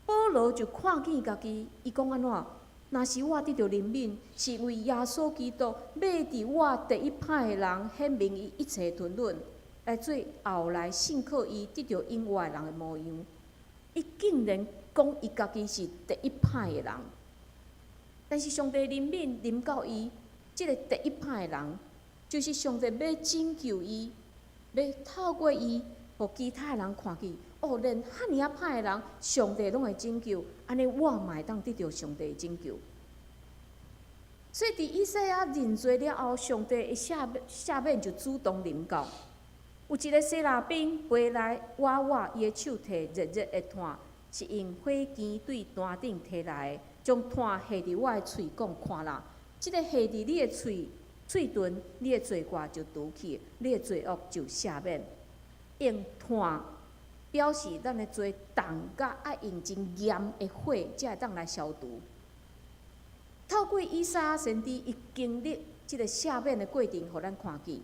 保羅就看見家己，伊講按怎？若是我得著憐憫，是因為耶穌基督欲佇我第一歹的人顯明伊一切吞忍，來做後來信靠伊得著永活的人的模樣。伊竟然講伊家己是第一歹的人，但是上帝憐憫臨到伊，這个第一歹的人，就是上帝欲拯救伊，欲透過伊，予其他的人看見。哦，連遐爾仔歹的人，上帝攏會拯救，按呢我嘛會當得著上帝的拯救。所以，佇以賽亞認罪了後，上帝的赦免就主動臨到。有一个西拿兵飛來挖我，伊的手提熱熱的炭，是用火鉗對壇頂提來的，將炭下佇我的喙，講看啦，這个下佇你的喙唇，你的罪過就除去，你的罪惡就赦免。用炭表示咱的罪重甲愛用真嚴的火，才會當來消除。透過以賽亞先知，伊經歷這个赦免的過程，予咱看見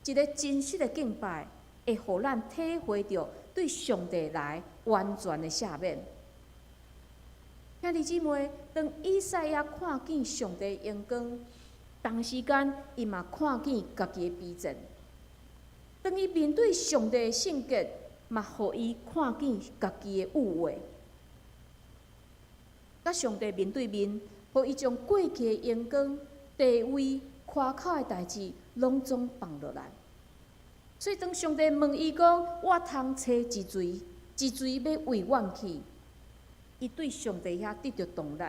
一个真實的敬拜，會予咱體會著對上帝來完全的赦免。兄弟姊妹，當以賽亞看見上帝榮光，同時間伊嘛看見家己的卑賤。當伊面對上帝的聖潔，嘛予伊看見家己的污穢。佮上帝面對面，予伊將過去的榮光、地位、誇口的代誌，攏總放落來。所以當上帝問伊講：我通揣一錘，一錘欲為遠去？伊對上帝遐得著動力，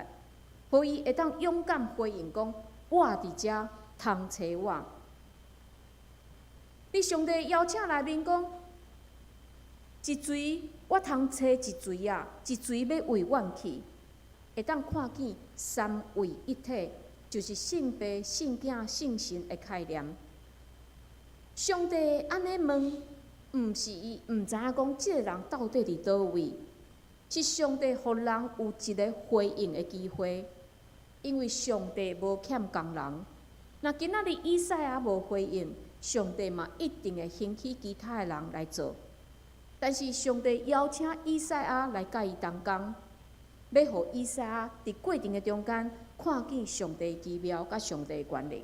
予伊會當勇敢回應講：我佇遮，通揣我。佇上帝邀請內面講：一錘，我通揣一錘啊！一錘欲為遠去，會當看見三位一體，就是聖父、聖囝、聖神的概念。上帝按呢問，毋是伊毋知影講這个人到底佇佗位，是上帝予人有一个回應的機會，因為上帝無欠工人。若今仔日以賽亞無回應，上帝嘛一定會興起其他的人來做。但是上帝邀請以賽亞來佮伊同工，欲予以賽亞佇過程的中間看見上帝奇妙佮上帝權能。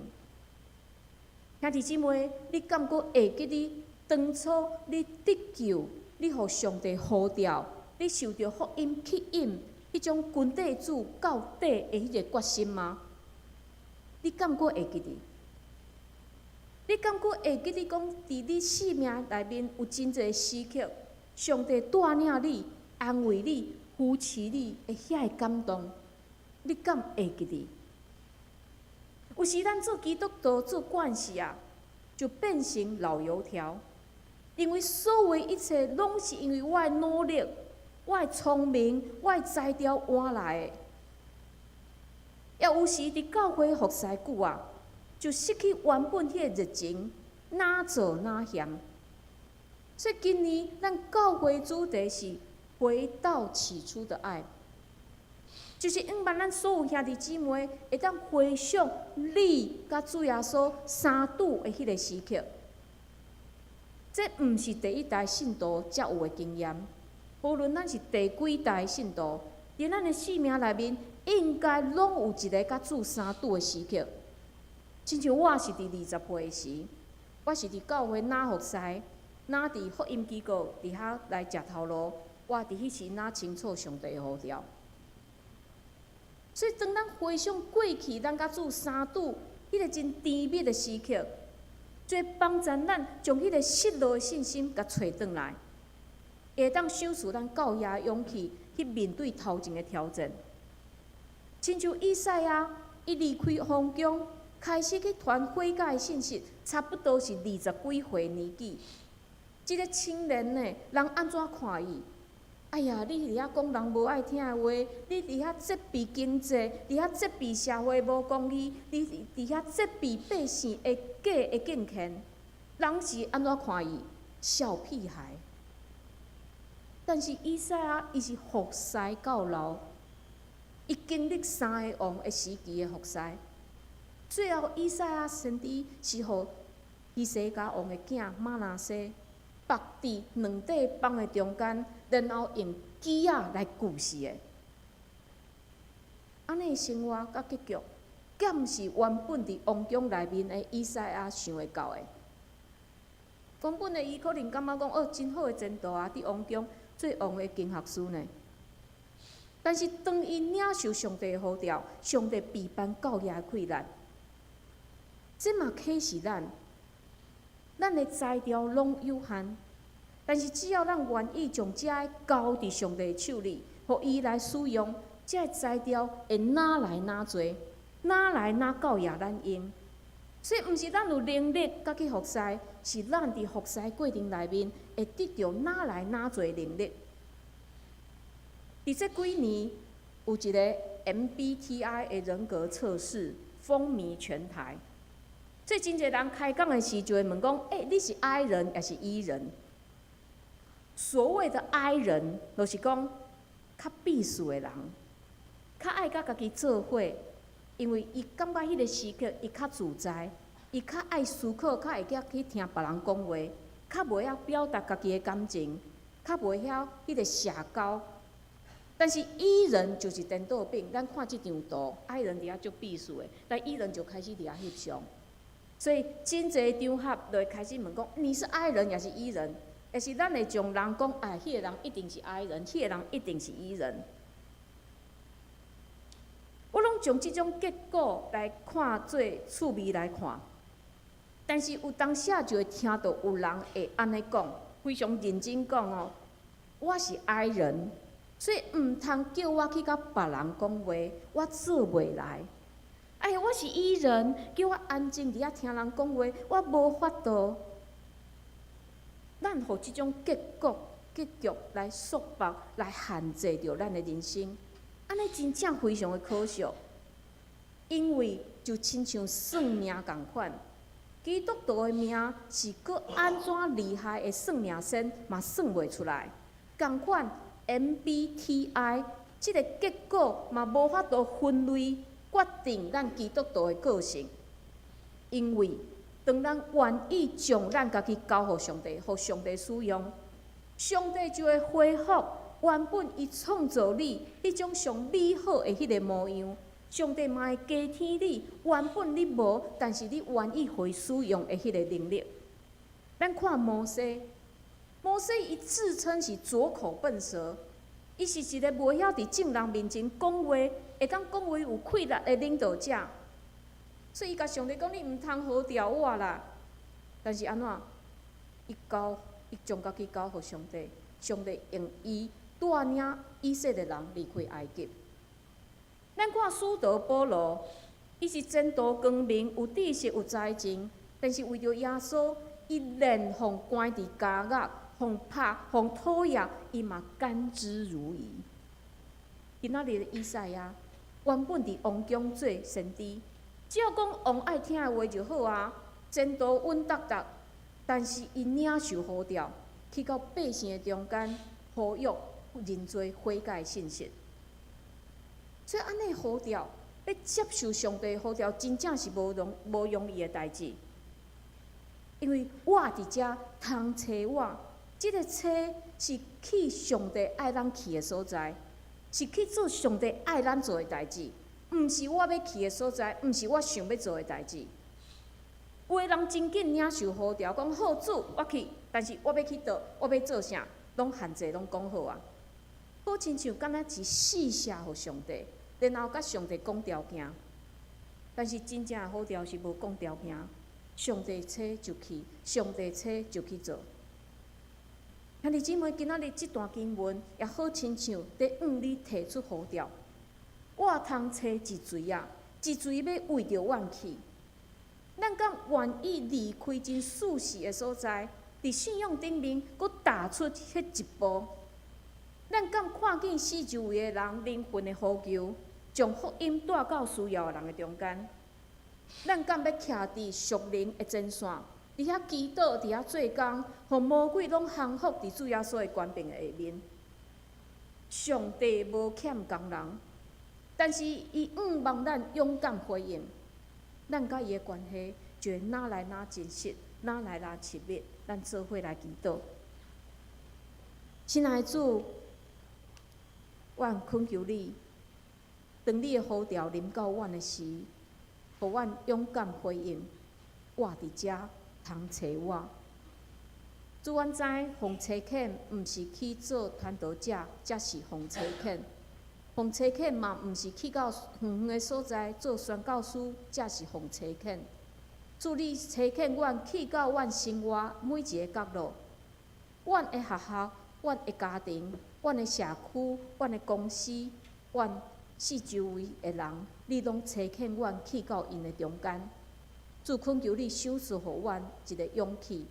兄弟姊妹，你敢閣會記得當初你得救，你予上帝呼召，你受著福音吸引，彼種跟綴主到底的彼个決心嗎？你敢閣會記得？你敢閣會記得講，佇你生命內面有真濟時刻，上帝帶領你、安慰你、扶持你的遐个感動，你敢會記得？有時咱做基督徒做慣勢啊，就變成老油條，因為所有一切攏是因為我的努力、我的聰明、我的才調換來的。也有時佇教會服侍久啊，就失去原本彼个熱情，哪做哪嫌。所以今年咱教會主題是回到起初的愛，就是向望咱所有兄弟姊妹會當回想你佮主耶穌相拄的彼个時刻。這毋是第一代信徒才有的經驗，無論咱是第幾代信徒，佇咱的生命內面，應該攏有一个佮主相拄的時刻。親像我是佇20歲時，我是佇教會若服侍，若佇福音機構佇遐來食頭路，我佇彼時若清楚上帝的呼召。所以當咱回想過去，咱佮主相拄彼个真甜蜜的時刻，就會幫助咱將彼个失落的信心共揣轉來，會當賞賜咱夠額勇氣去面對頭前的挑戰。親像以賽亞，伊離開皇宮，開始去傳悔改的信息，差不多是二十幾歲年紀。這个青年呢，人按怎看伊？哎呀，你佇遐講人無愛聽的話，你佇遐責備經濟，佇遐責備社會無公義，你佇遐責備百姓的假的敬虔，人是按怎看伊？小屁孩。但是以賽亞，伊是服侍到老，伊經歷三个王的時期的服侍，最後以賽亞先知是予希西家王的囝瑪拿西縛佇兩塊枋的中間，然後用鋸仔來鋸死的。按呢生活佮結局，敢毋是原本佇王宮內面的以賽亞想會到的？原本的伊可能感覺講，哦，真好的前途啊！佇王宮做王的經學師呢。但是當伊領受上帝的呼召，上帝備辦夠額的氣力，這嘛啟示咱，咱的才調攏有限，但是只要咱願意將這个交佇上帝的手裡，予伊來使用，這个才調會愈來愈濟，愈來愈夠額咱用。所以，毋是咱有能力佮去服侍，是咱佇服侍過程內面會得著愈來愈濟能力。佇這幾年，有一个 MBTI 的人格測試風靡全台。所以真濟人開講的時就會問講：欸，你是 I 人抑是 E 人？所謂的 I 人，就是講較閉俗的人，較愛佮家己做伙，因為伊感覺彼个時刻伊較自在，伊較愛思考，較會曉去聽別人講話，較袂曉表達家己的感情，較袂曉彼个社交。但是 E 人就是顛倒反，咱看這張圖，I 人佇遐足閉俗的，但 E 人就開始佇遐翕相。所以真濟場合就會開始問講：你是 I 人抑是 E 人？抑是咱會將人講，哎，彼個人一定是 I 人，彼個人一定是 E 人。我攏將這種結果來看做趣味來看，但是有當時就會聽著有人會按呢講，非常認真講哦，我是 I 人，所以毋通叫我去佮別人講話，我做袂來。哎呀，我是 E 人，叫我安靜佇遐聽人講話，我無法度。咱予這種結果、結局來束縛、來限制著咱的人生，按呢真正非常的可惜。因為就親像算命仝款，基督徒的命是閣按怎厲害的算命仙嘛算袂出來。仝款 MBTI 這个結果嘛無法度分類決定咱基督徒的個性，因為當咱願意將咱家己交予上帝，予上帝使用，上帝就會恢復原本伊創造你彼種上美好的彼個模樣。上帝嘛會加添你原本你無，但是你願意予伊使用的彼個能力。咱看摩西，摩西伊自稱是拙口笨舌，伊是一個袂曉佇眾人面前講話，會當講話有氣力的領導者。所以伊共上帝講：你毋通呼召我啦。但是按怎？伊交，伊將家己交予上帝，上帝用伊帶領以色列人離開埃及。咱看使徒保羅，伊是前途光明、有知識、有才情，但是為著耶穌，伊連予關佇監獄、予拍、予討厭，伊嘛甘之如飴。今仔日的以賽亞，原本佇王宮做先知，只要講王愛聽的話就好啊，前途穩當當。但是伊領受呼召，去到百姓的中間，呼籲認罪悔改的信息。所以按呢呼召，欲接受上帝呼召，真正是無容易的代誌。因為我佇遮通揣我，這个揣是去上帝愛咱去的所在，是去做上帝愛咱做的代誌，毋是我欲去的所在，毋是我想欲做的代誌。有的人真緊領受呼召，講好主，我去，但是我欲去佗，我欲做啥，攏限制攏講好啊。好親像敢若是施捨予上帝，然後佮上帝講條件。但是真正的呼召是無講條件，上帝差就去，上帝差就去做。兄弟姊妹，今仔日這段經文也好親像佇向你提出呼召。我通揣一錘仔，一錘欲為著阮去。咱敢願意離開真舒適的所在，佇信仰頂面閣踏出彼一步？咱敢看見四周圍的人靈魂的呼求，將福音帶到需要的人的中間？咱敢欲徛佇屬靈的前線，佇遐祈禱，佇遐做工，予魔鬼攏降服佇主耶穌的權柄的下面？上帝無欠工人，但是伊向望咱勇敢回應，咱佮伊的關係就會愈來愈真實，愈來愈親密。咱做伙來祈禱，親愛的主，阮懇求你，當你的呼召臨到阮的時，予阮勇敢回應。我佇遮通揣我。主，阮知奉差遣毋是去做傳道者，才是奉差遣。奉差遣嘛，毋是去到遠遠的所在做宣教師，才是奉差遣。主，你差遣阮去到阮生活每一个角落，阮的學校、阮的家庭、阮的社區、阮的公司、阮四周圍的人，你攏差遣阮去到𪜶的中間。主，懇求你賞賜予阮一个勇氣，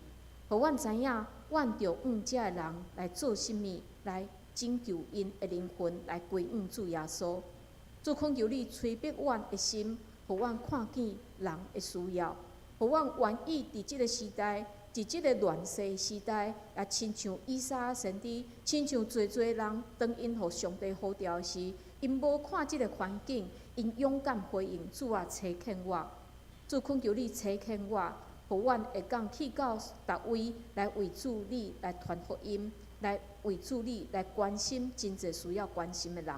予阮知影，阮著向遮的人來做啥物，來拯救𪜶的靈魂，來歸向主耶穌。主，懇求你催逼阮的心，予阮看見人的需要，予阮願意佇這个時代，佇這个亂世時代，也親像以賽亞先知，親像濟濟人，當𪜶予上帝呼召時，𪜶無看這个環境，𪜶勇敢回應主啊，差遣我。主，懇求你差遣我，予阮會當去到逐位來為主你來傳福音，來為主你來關心真濟需要關心的人。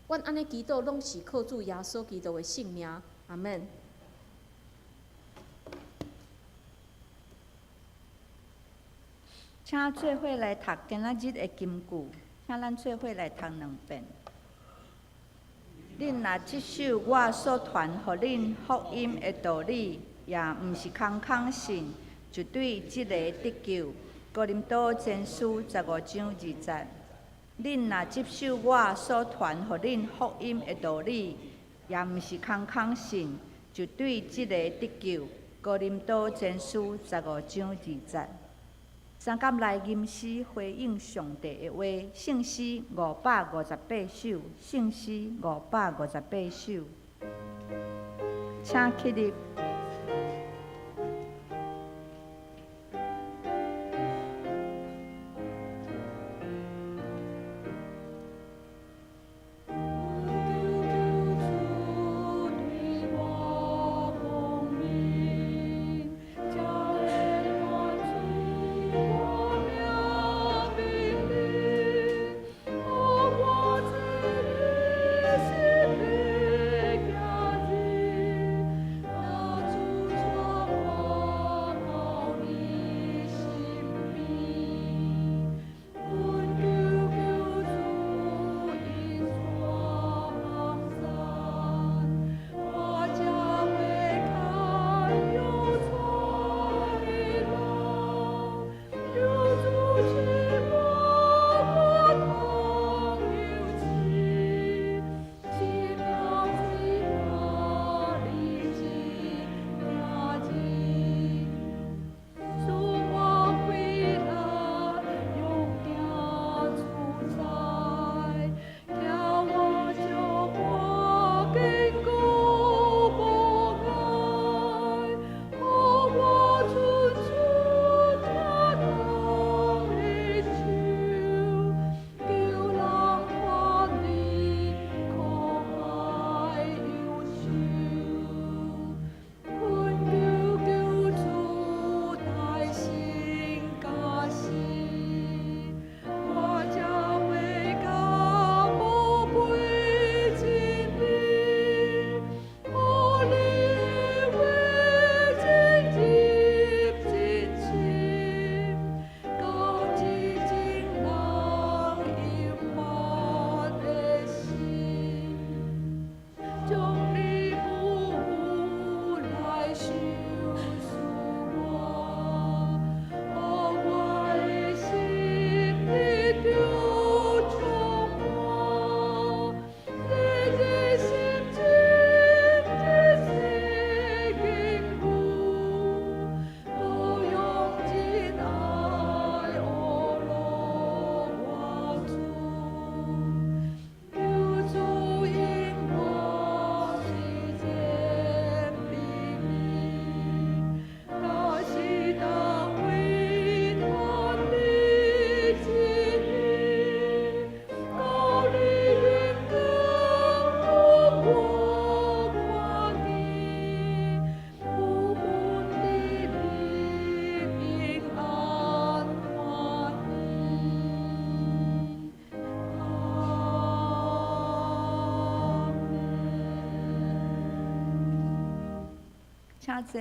阮按呢祈禱，攏是靠主耶穌基督的聖名。阿們。
請做伙來讀今仔日的金句，請咱做伙來讀兩遍。恁若接受我所傳予恁福音的道理，也毋是空空信，就對這個得救。哥林多前書15章2節。恁若接受我所傳予恁福音的道理，也毋是空空信，就對這個得救。哥林多前書15章2節。三工來吟詩回應上帝的話，聖詩558首，聖詩558首，請起立。請坐。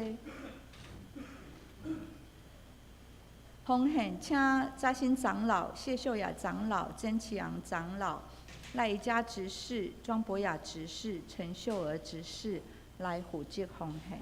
奉獻，請扎新長老、謝秀雅長老、曾啟陽長老、賴宜佳執事、莊博雅執事、陳秀娥執事來負責奉獻。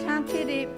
請起立。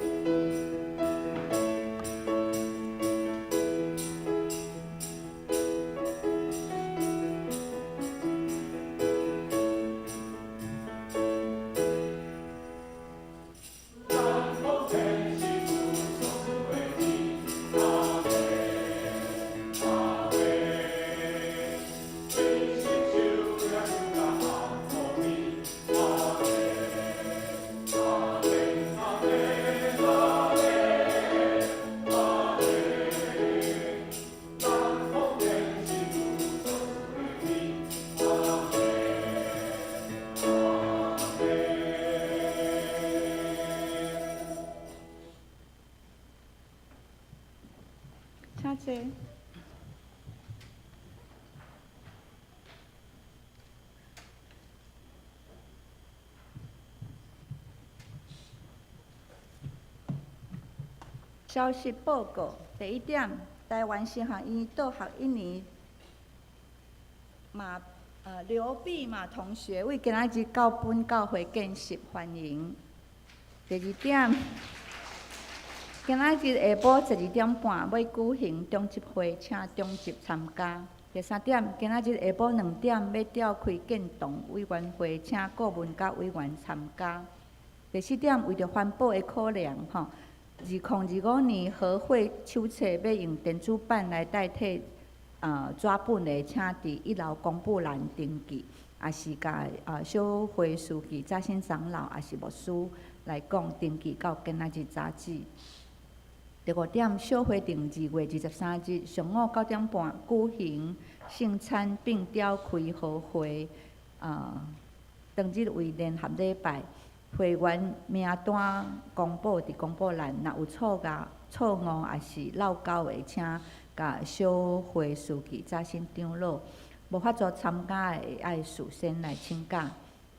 請坐。消息報告，第一點，臺灣神學院蹛學一年馬劉碧馬同學為今仔日到本教會見習，歡迎。第二點，今仔日下晡12點半欲舉行長執會，請長執參加。第三點，今仔日下晡2點欲召開建堂委員會，請顧問佮委員參加。第四點，為著環保的考量，吼，2025年和會手冊欲用電子版來代替紙本的，請佇一樓公布欄登記，抑是共小會書記、早新長老，抑是牧師來講登記到今仔日早止。第五點，小會定2月23日上午9點半舉行聖餐並召開和會，當日為聯合禮拜，會員名單公布佇公布欄，若有錯誤、錯誤抑是漏勾的，請共小會書記、早新長老，無法度參加的，會愛事先來請假。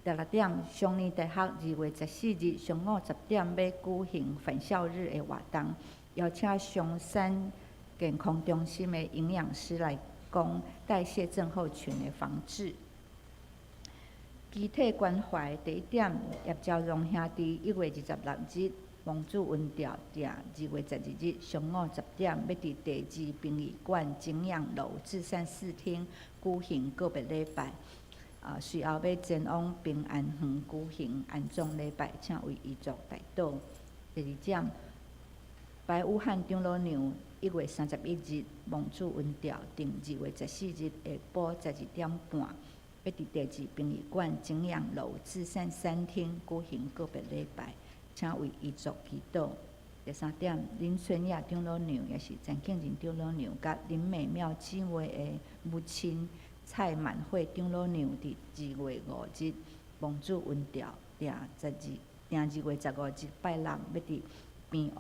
第六點，雙年大學2月14日上午10點欲舉行返校日的活動，邀請松山健康中心的營養師來講代謝症候群的防治。肢體關懷第一點，葉朝榮兄弟1月26日王主文調定2月12日上午10點，欲佇第二殯儀館景仰樓至善四廳舉行告別禮拜。啊，隨後欲前往平安園舉行安葬禮拜，請為遺族代禱。第二點，白武漢長老娘1月31日望主恩召，定2月14日下晡12點半，欲佇第二殯儀館景陽樓至善三廳舉行告別禮拜，請為遺族祈禱。第三點，林春雅長老娘，也是陳慶仁長老娘，佮林美妙姊妹的母親蔡滿惠長老娘，佇2月5日望主恩召，訂2月15日拜六，欲佇邊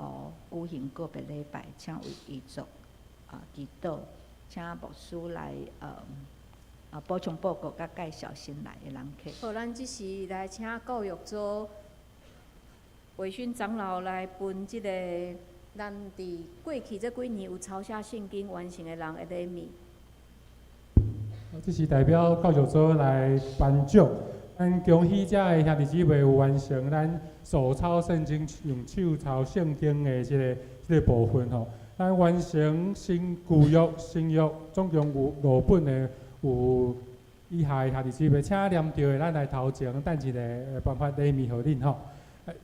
湖舉行告別禮拜，請為遺族祈禱，請牧師來補充報告佮介紹新來的人客。
好，咱這時來請教育組偉勳長老來分這個咱佇過去這幾年有抄寫聖經完成的人的禮物。
這是代表教育組來頒獎，咱恭喜遮的兄弟姊妹有完成咱手抄聖經、用手抄聖經的這個部分吼。咱完成新舊約、新約總共有五本的，有以下的兄弟姊妹，請念著的，咱來頭前等一下頒發禮物予恁吼。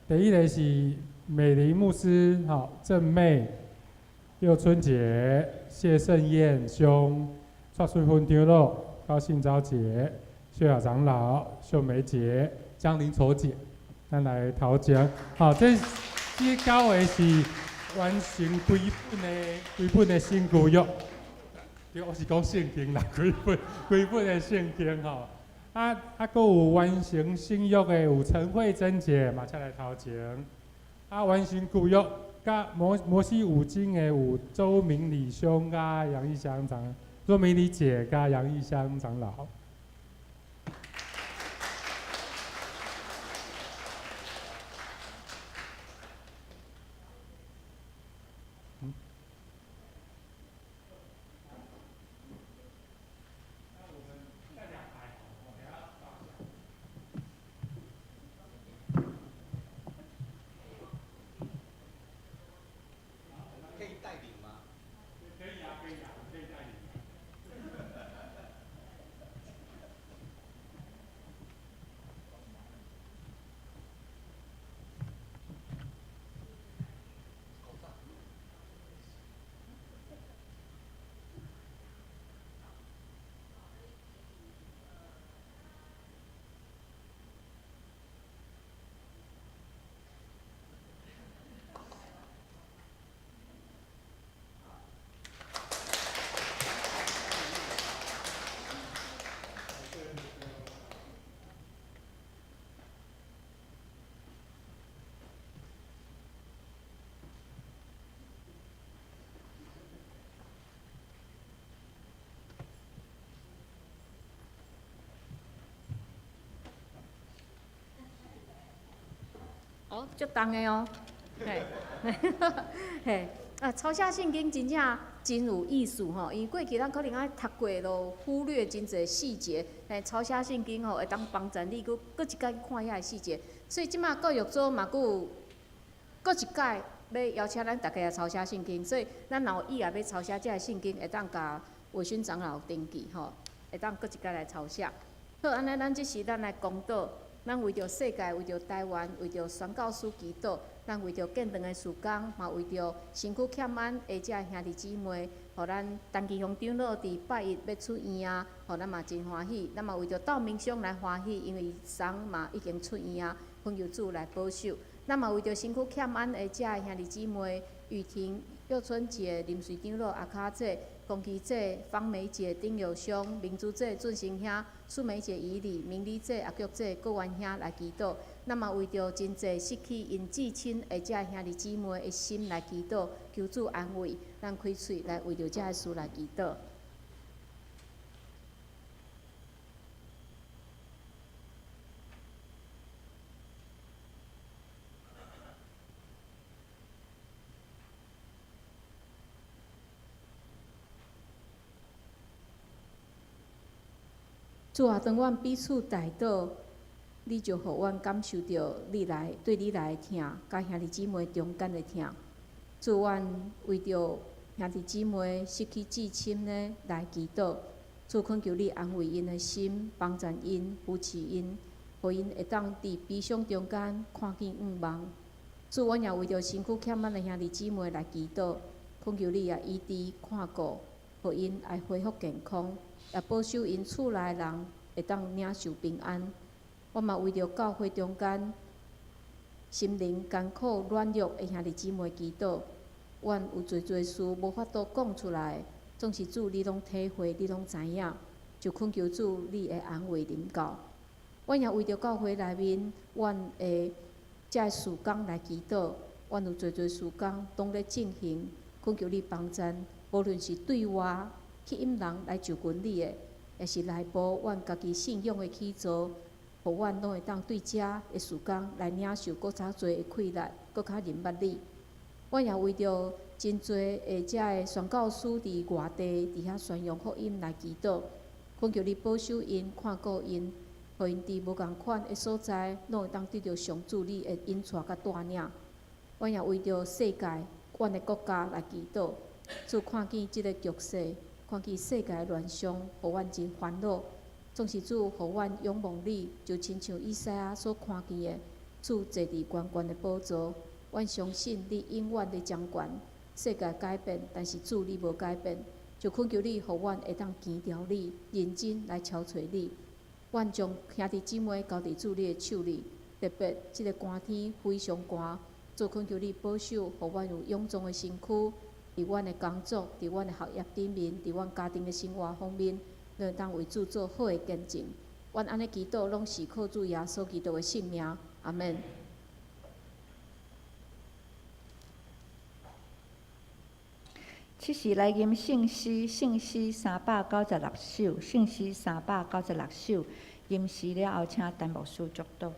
第一个是美玲牧師吼，鄭妹、六春姐、謝勝燕兄、蔡淑芬長老、高信昭姐、薛雅長老、秀梅姐、江玲丑姐，咱來頭前。好，這九个是完成規本的新舊約。對，我是講聖經啦，規本的聖經吼。閣有完成新約的有陳慧珍姐嘛，請來頭前。完成舊約佮摩西五經的有周明禮兄佮楊義香長，周明禮姐佮楊義香長老。
哦，足重的哦，嘿，嘿，抄寫聖經真正真有意思吼，因為過去咱可能愛讀過，就忽略真濟細節，但抄寫聖經吼會當幫助你閣閣一擺去看遐个細節。所以這馬教育組嘛，閣有閣一擺欲邀請咱逐家來抄寫聖經，所以咱若有意願欲抄寫這个聖經，會當共偉勳長老登記吼，會當閣一擺來抄寫。好，按呢，咱這時咱來公禱。咱為著世界，為著台灣，為著宣教師祈禱，咱為著建堂的事工，嘛為著身軀欠安的遮兄弟姊妹，予咱陳其雄長老佇拜一欲出院啊，予咱嘛真歡喜。咱嘛為著道明兄來歡喜，因為伊昨嘛已經出院啊，懇求主來保守。咱嘛為著身軀欠安的遮兄弟姊妹，雨婷、葉春姐、林瑞長老、阿卡姐、龚琪姐、方梅姐、丁友兄、明珠姐、俊成兄、素梅姐、以禮、明麗姐、阿菊姐、郭元兄來祈禱。咱嘛為著真濟失去𪜶至親的遮兄弟姊妹的心來祈禱，求主安慰。咱開喙來為著遮个事來祈禱。主啊，當阮彼此代禱，你就予阮感受著你來對你來的疼，佮兄弟姊妹中間的疼。主，阮為著兄弟姊妹失去至親的來祈禱。主懇求你安慰𪜶的心，幫贊𪜶，扶持𪜶，予𪜶會當佇悲傷中間看見向望。主，阮也為著身軀欠咱的兄弟姊妹來祈禱，懇求你也醫治看顧，予𪜶愛恢復健康，也保守𪜶厝內人會當領受平安。我嘛為著教會中間心靈艱苦軟弱的兄弟姊妹祈禱，阮有濟濟事無法度講出來，總是主你攏體會，你攏知影，就懇求主你的安慰臨到。阮也為著教會內面，阮的這个事工來祈禱，阮有濟濟事工攏咧進行，懇求你幫贊，無論是對外吸引人來就近你的，抑是內部阮家己信仰的起造，予阮攏會當對這的事工來領受閣較濟的氣力，閣較認捌你。阮也為著真濟的這个宣教師佇外地佇遐宣揚福音來祈禱，懇求你保守𪜶，看顧𪜶，予𪜶佇無仝款的所在，攏會當得著上主你的引帶佮帶領。阮也為著世界、阮的國家來祈禱，主看見這个局勢，看見世界亂象，予阮真煩惱。總是主予阮仰望你，就親像以賽亞所看見的，主坐佇懸懸的寶座。阮相信你永遠咧掌權，世界改變，但是主你無改變，就懇求你，予阮會當堅牢你，認真來朝揣你。阮將兄弟姊妹交佇主你的手裡，特別這个寒天非常寒，主懇求你保守，予阮有勇壯的身軀，佇阮的工作，佇阮的學業頂面，佇阮家庭的生活方面，攏會當為主做好的見證。阮按呢祈禱，攏是靠主耶穌基督的聖名，阿們。
這時來吟聖詩，聖詩396首，聖詩396首，吟詩了後，請陳牧師祝禱。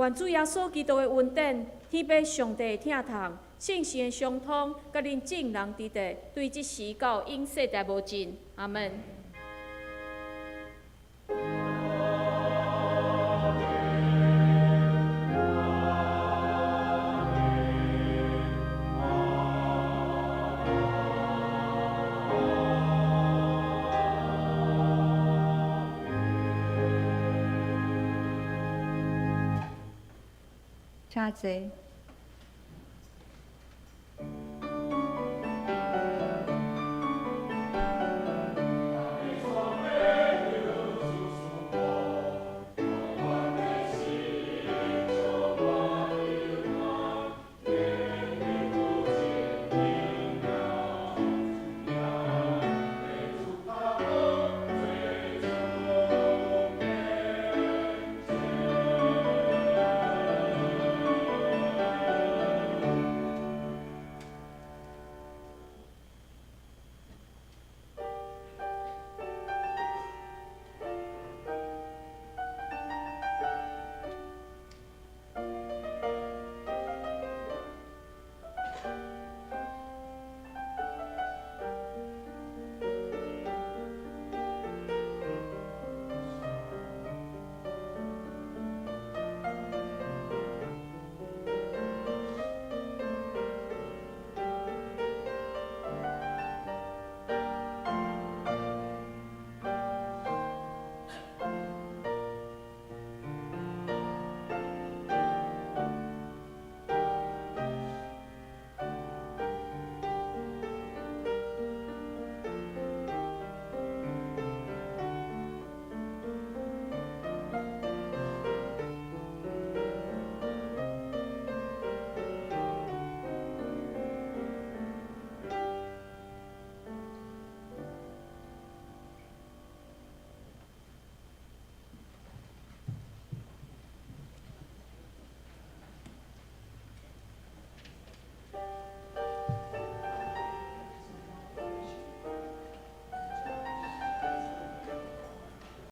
願主耶穌基督的恩典，天父上帝的疼痛，聖神的相通，佮恁眾人佇佇，對這時到永世代無盡。阿們。
請坐。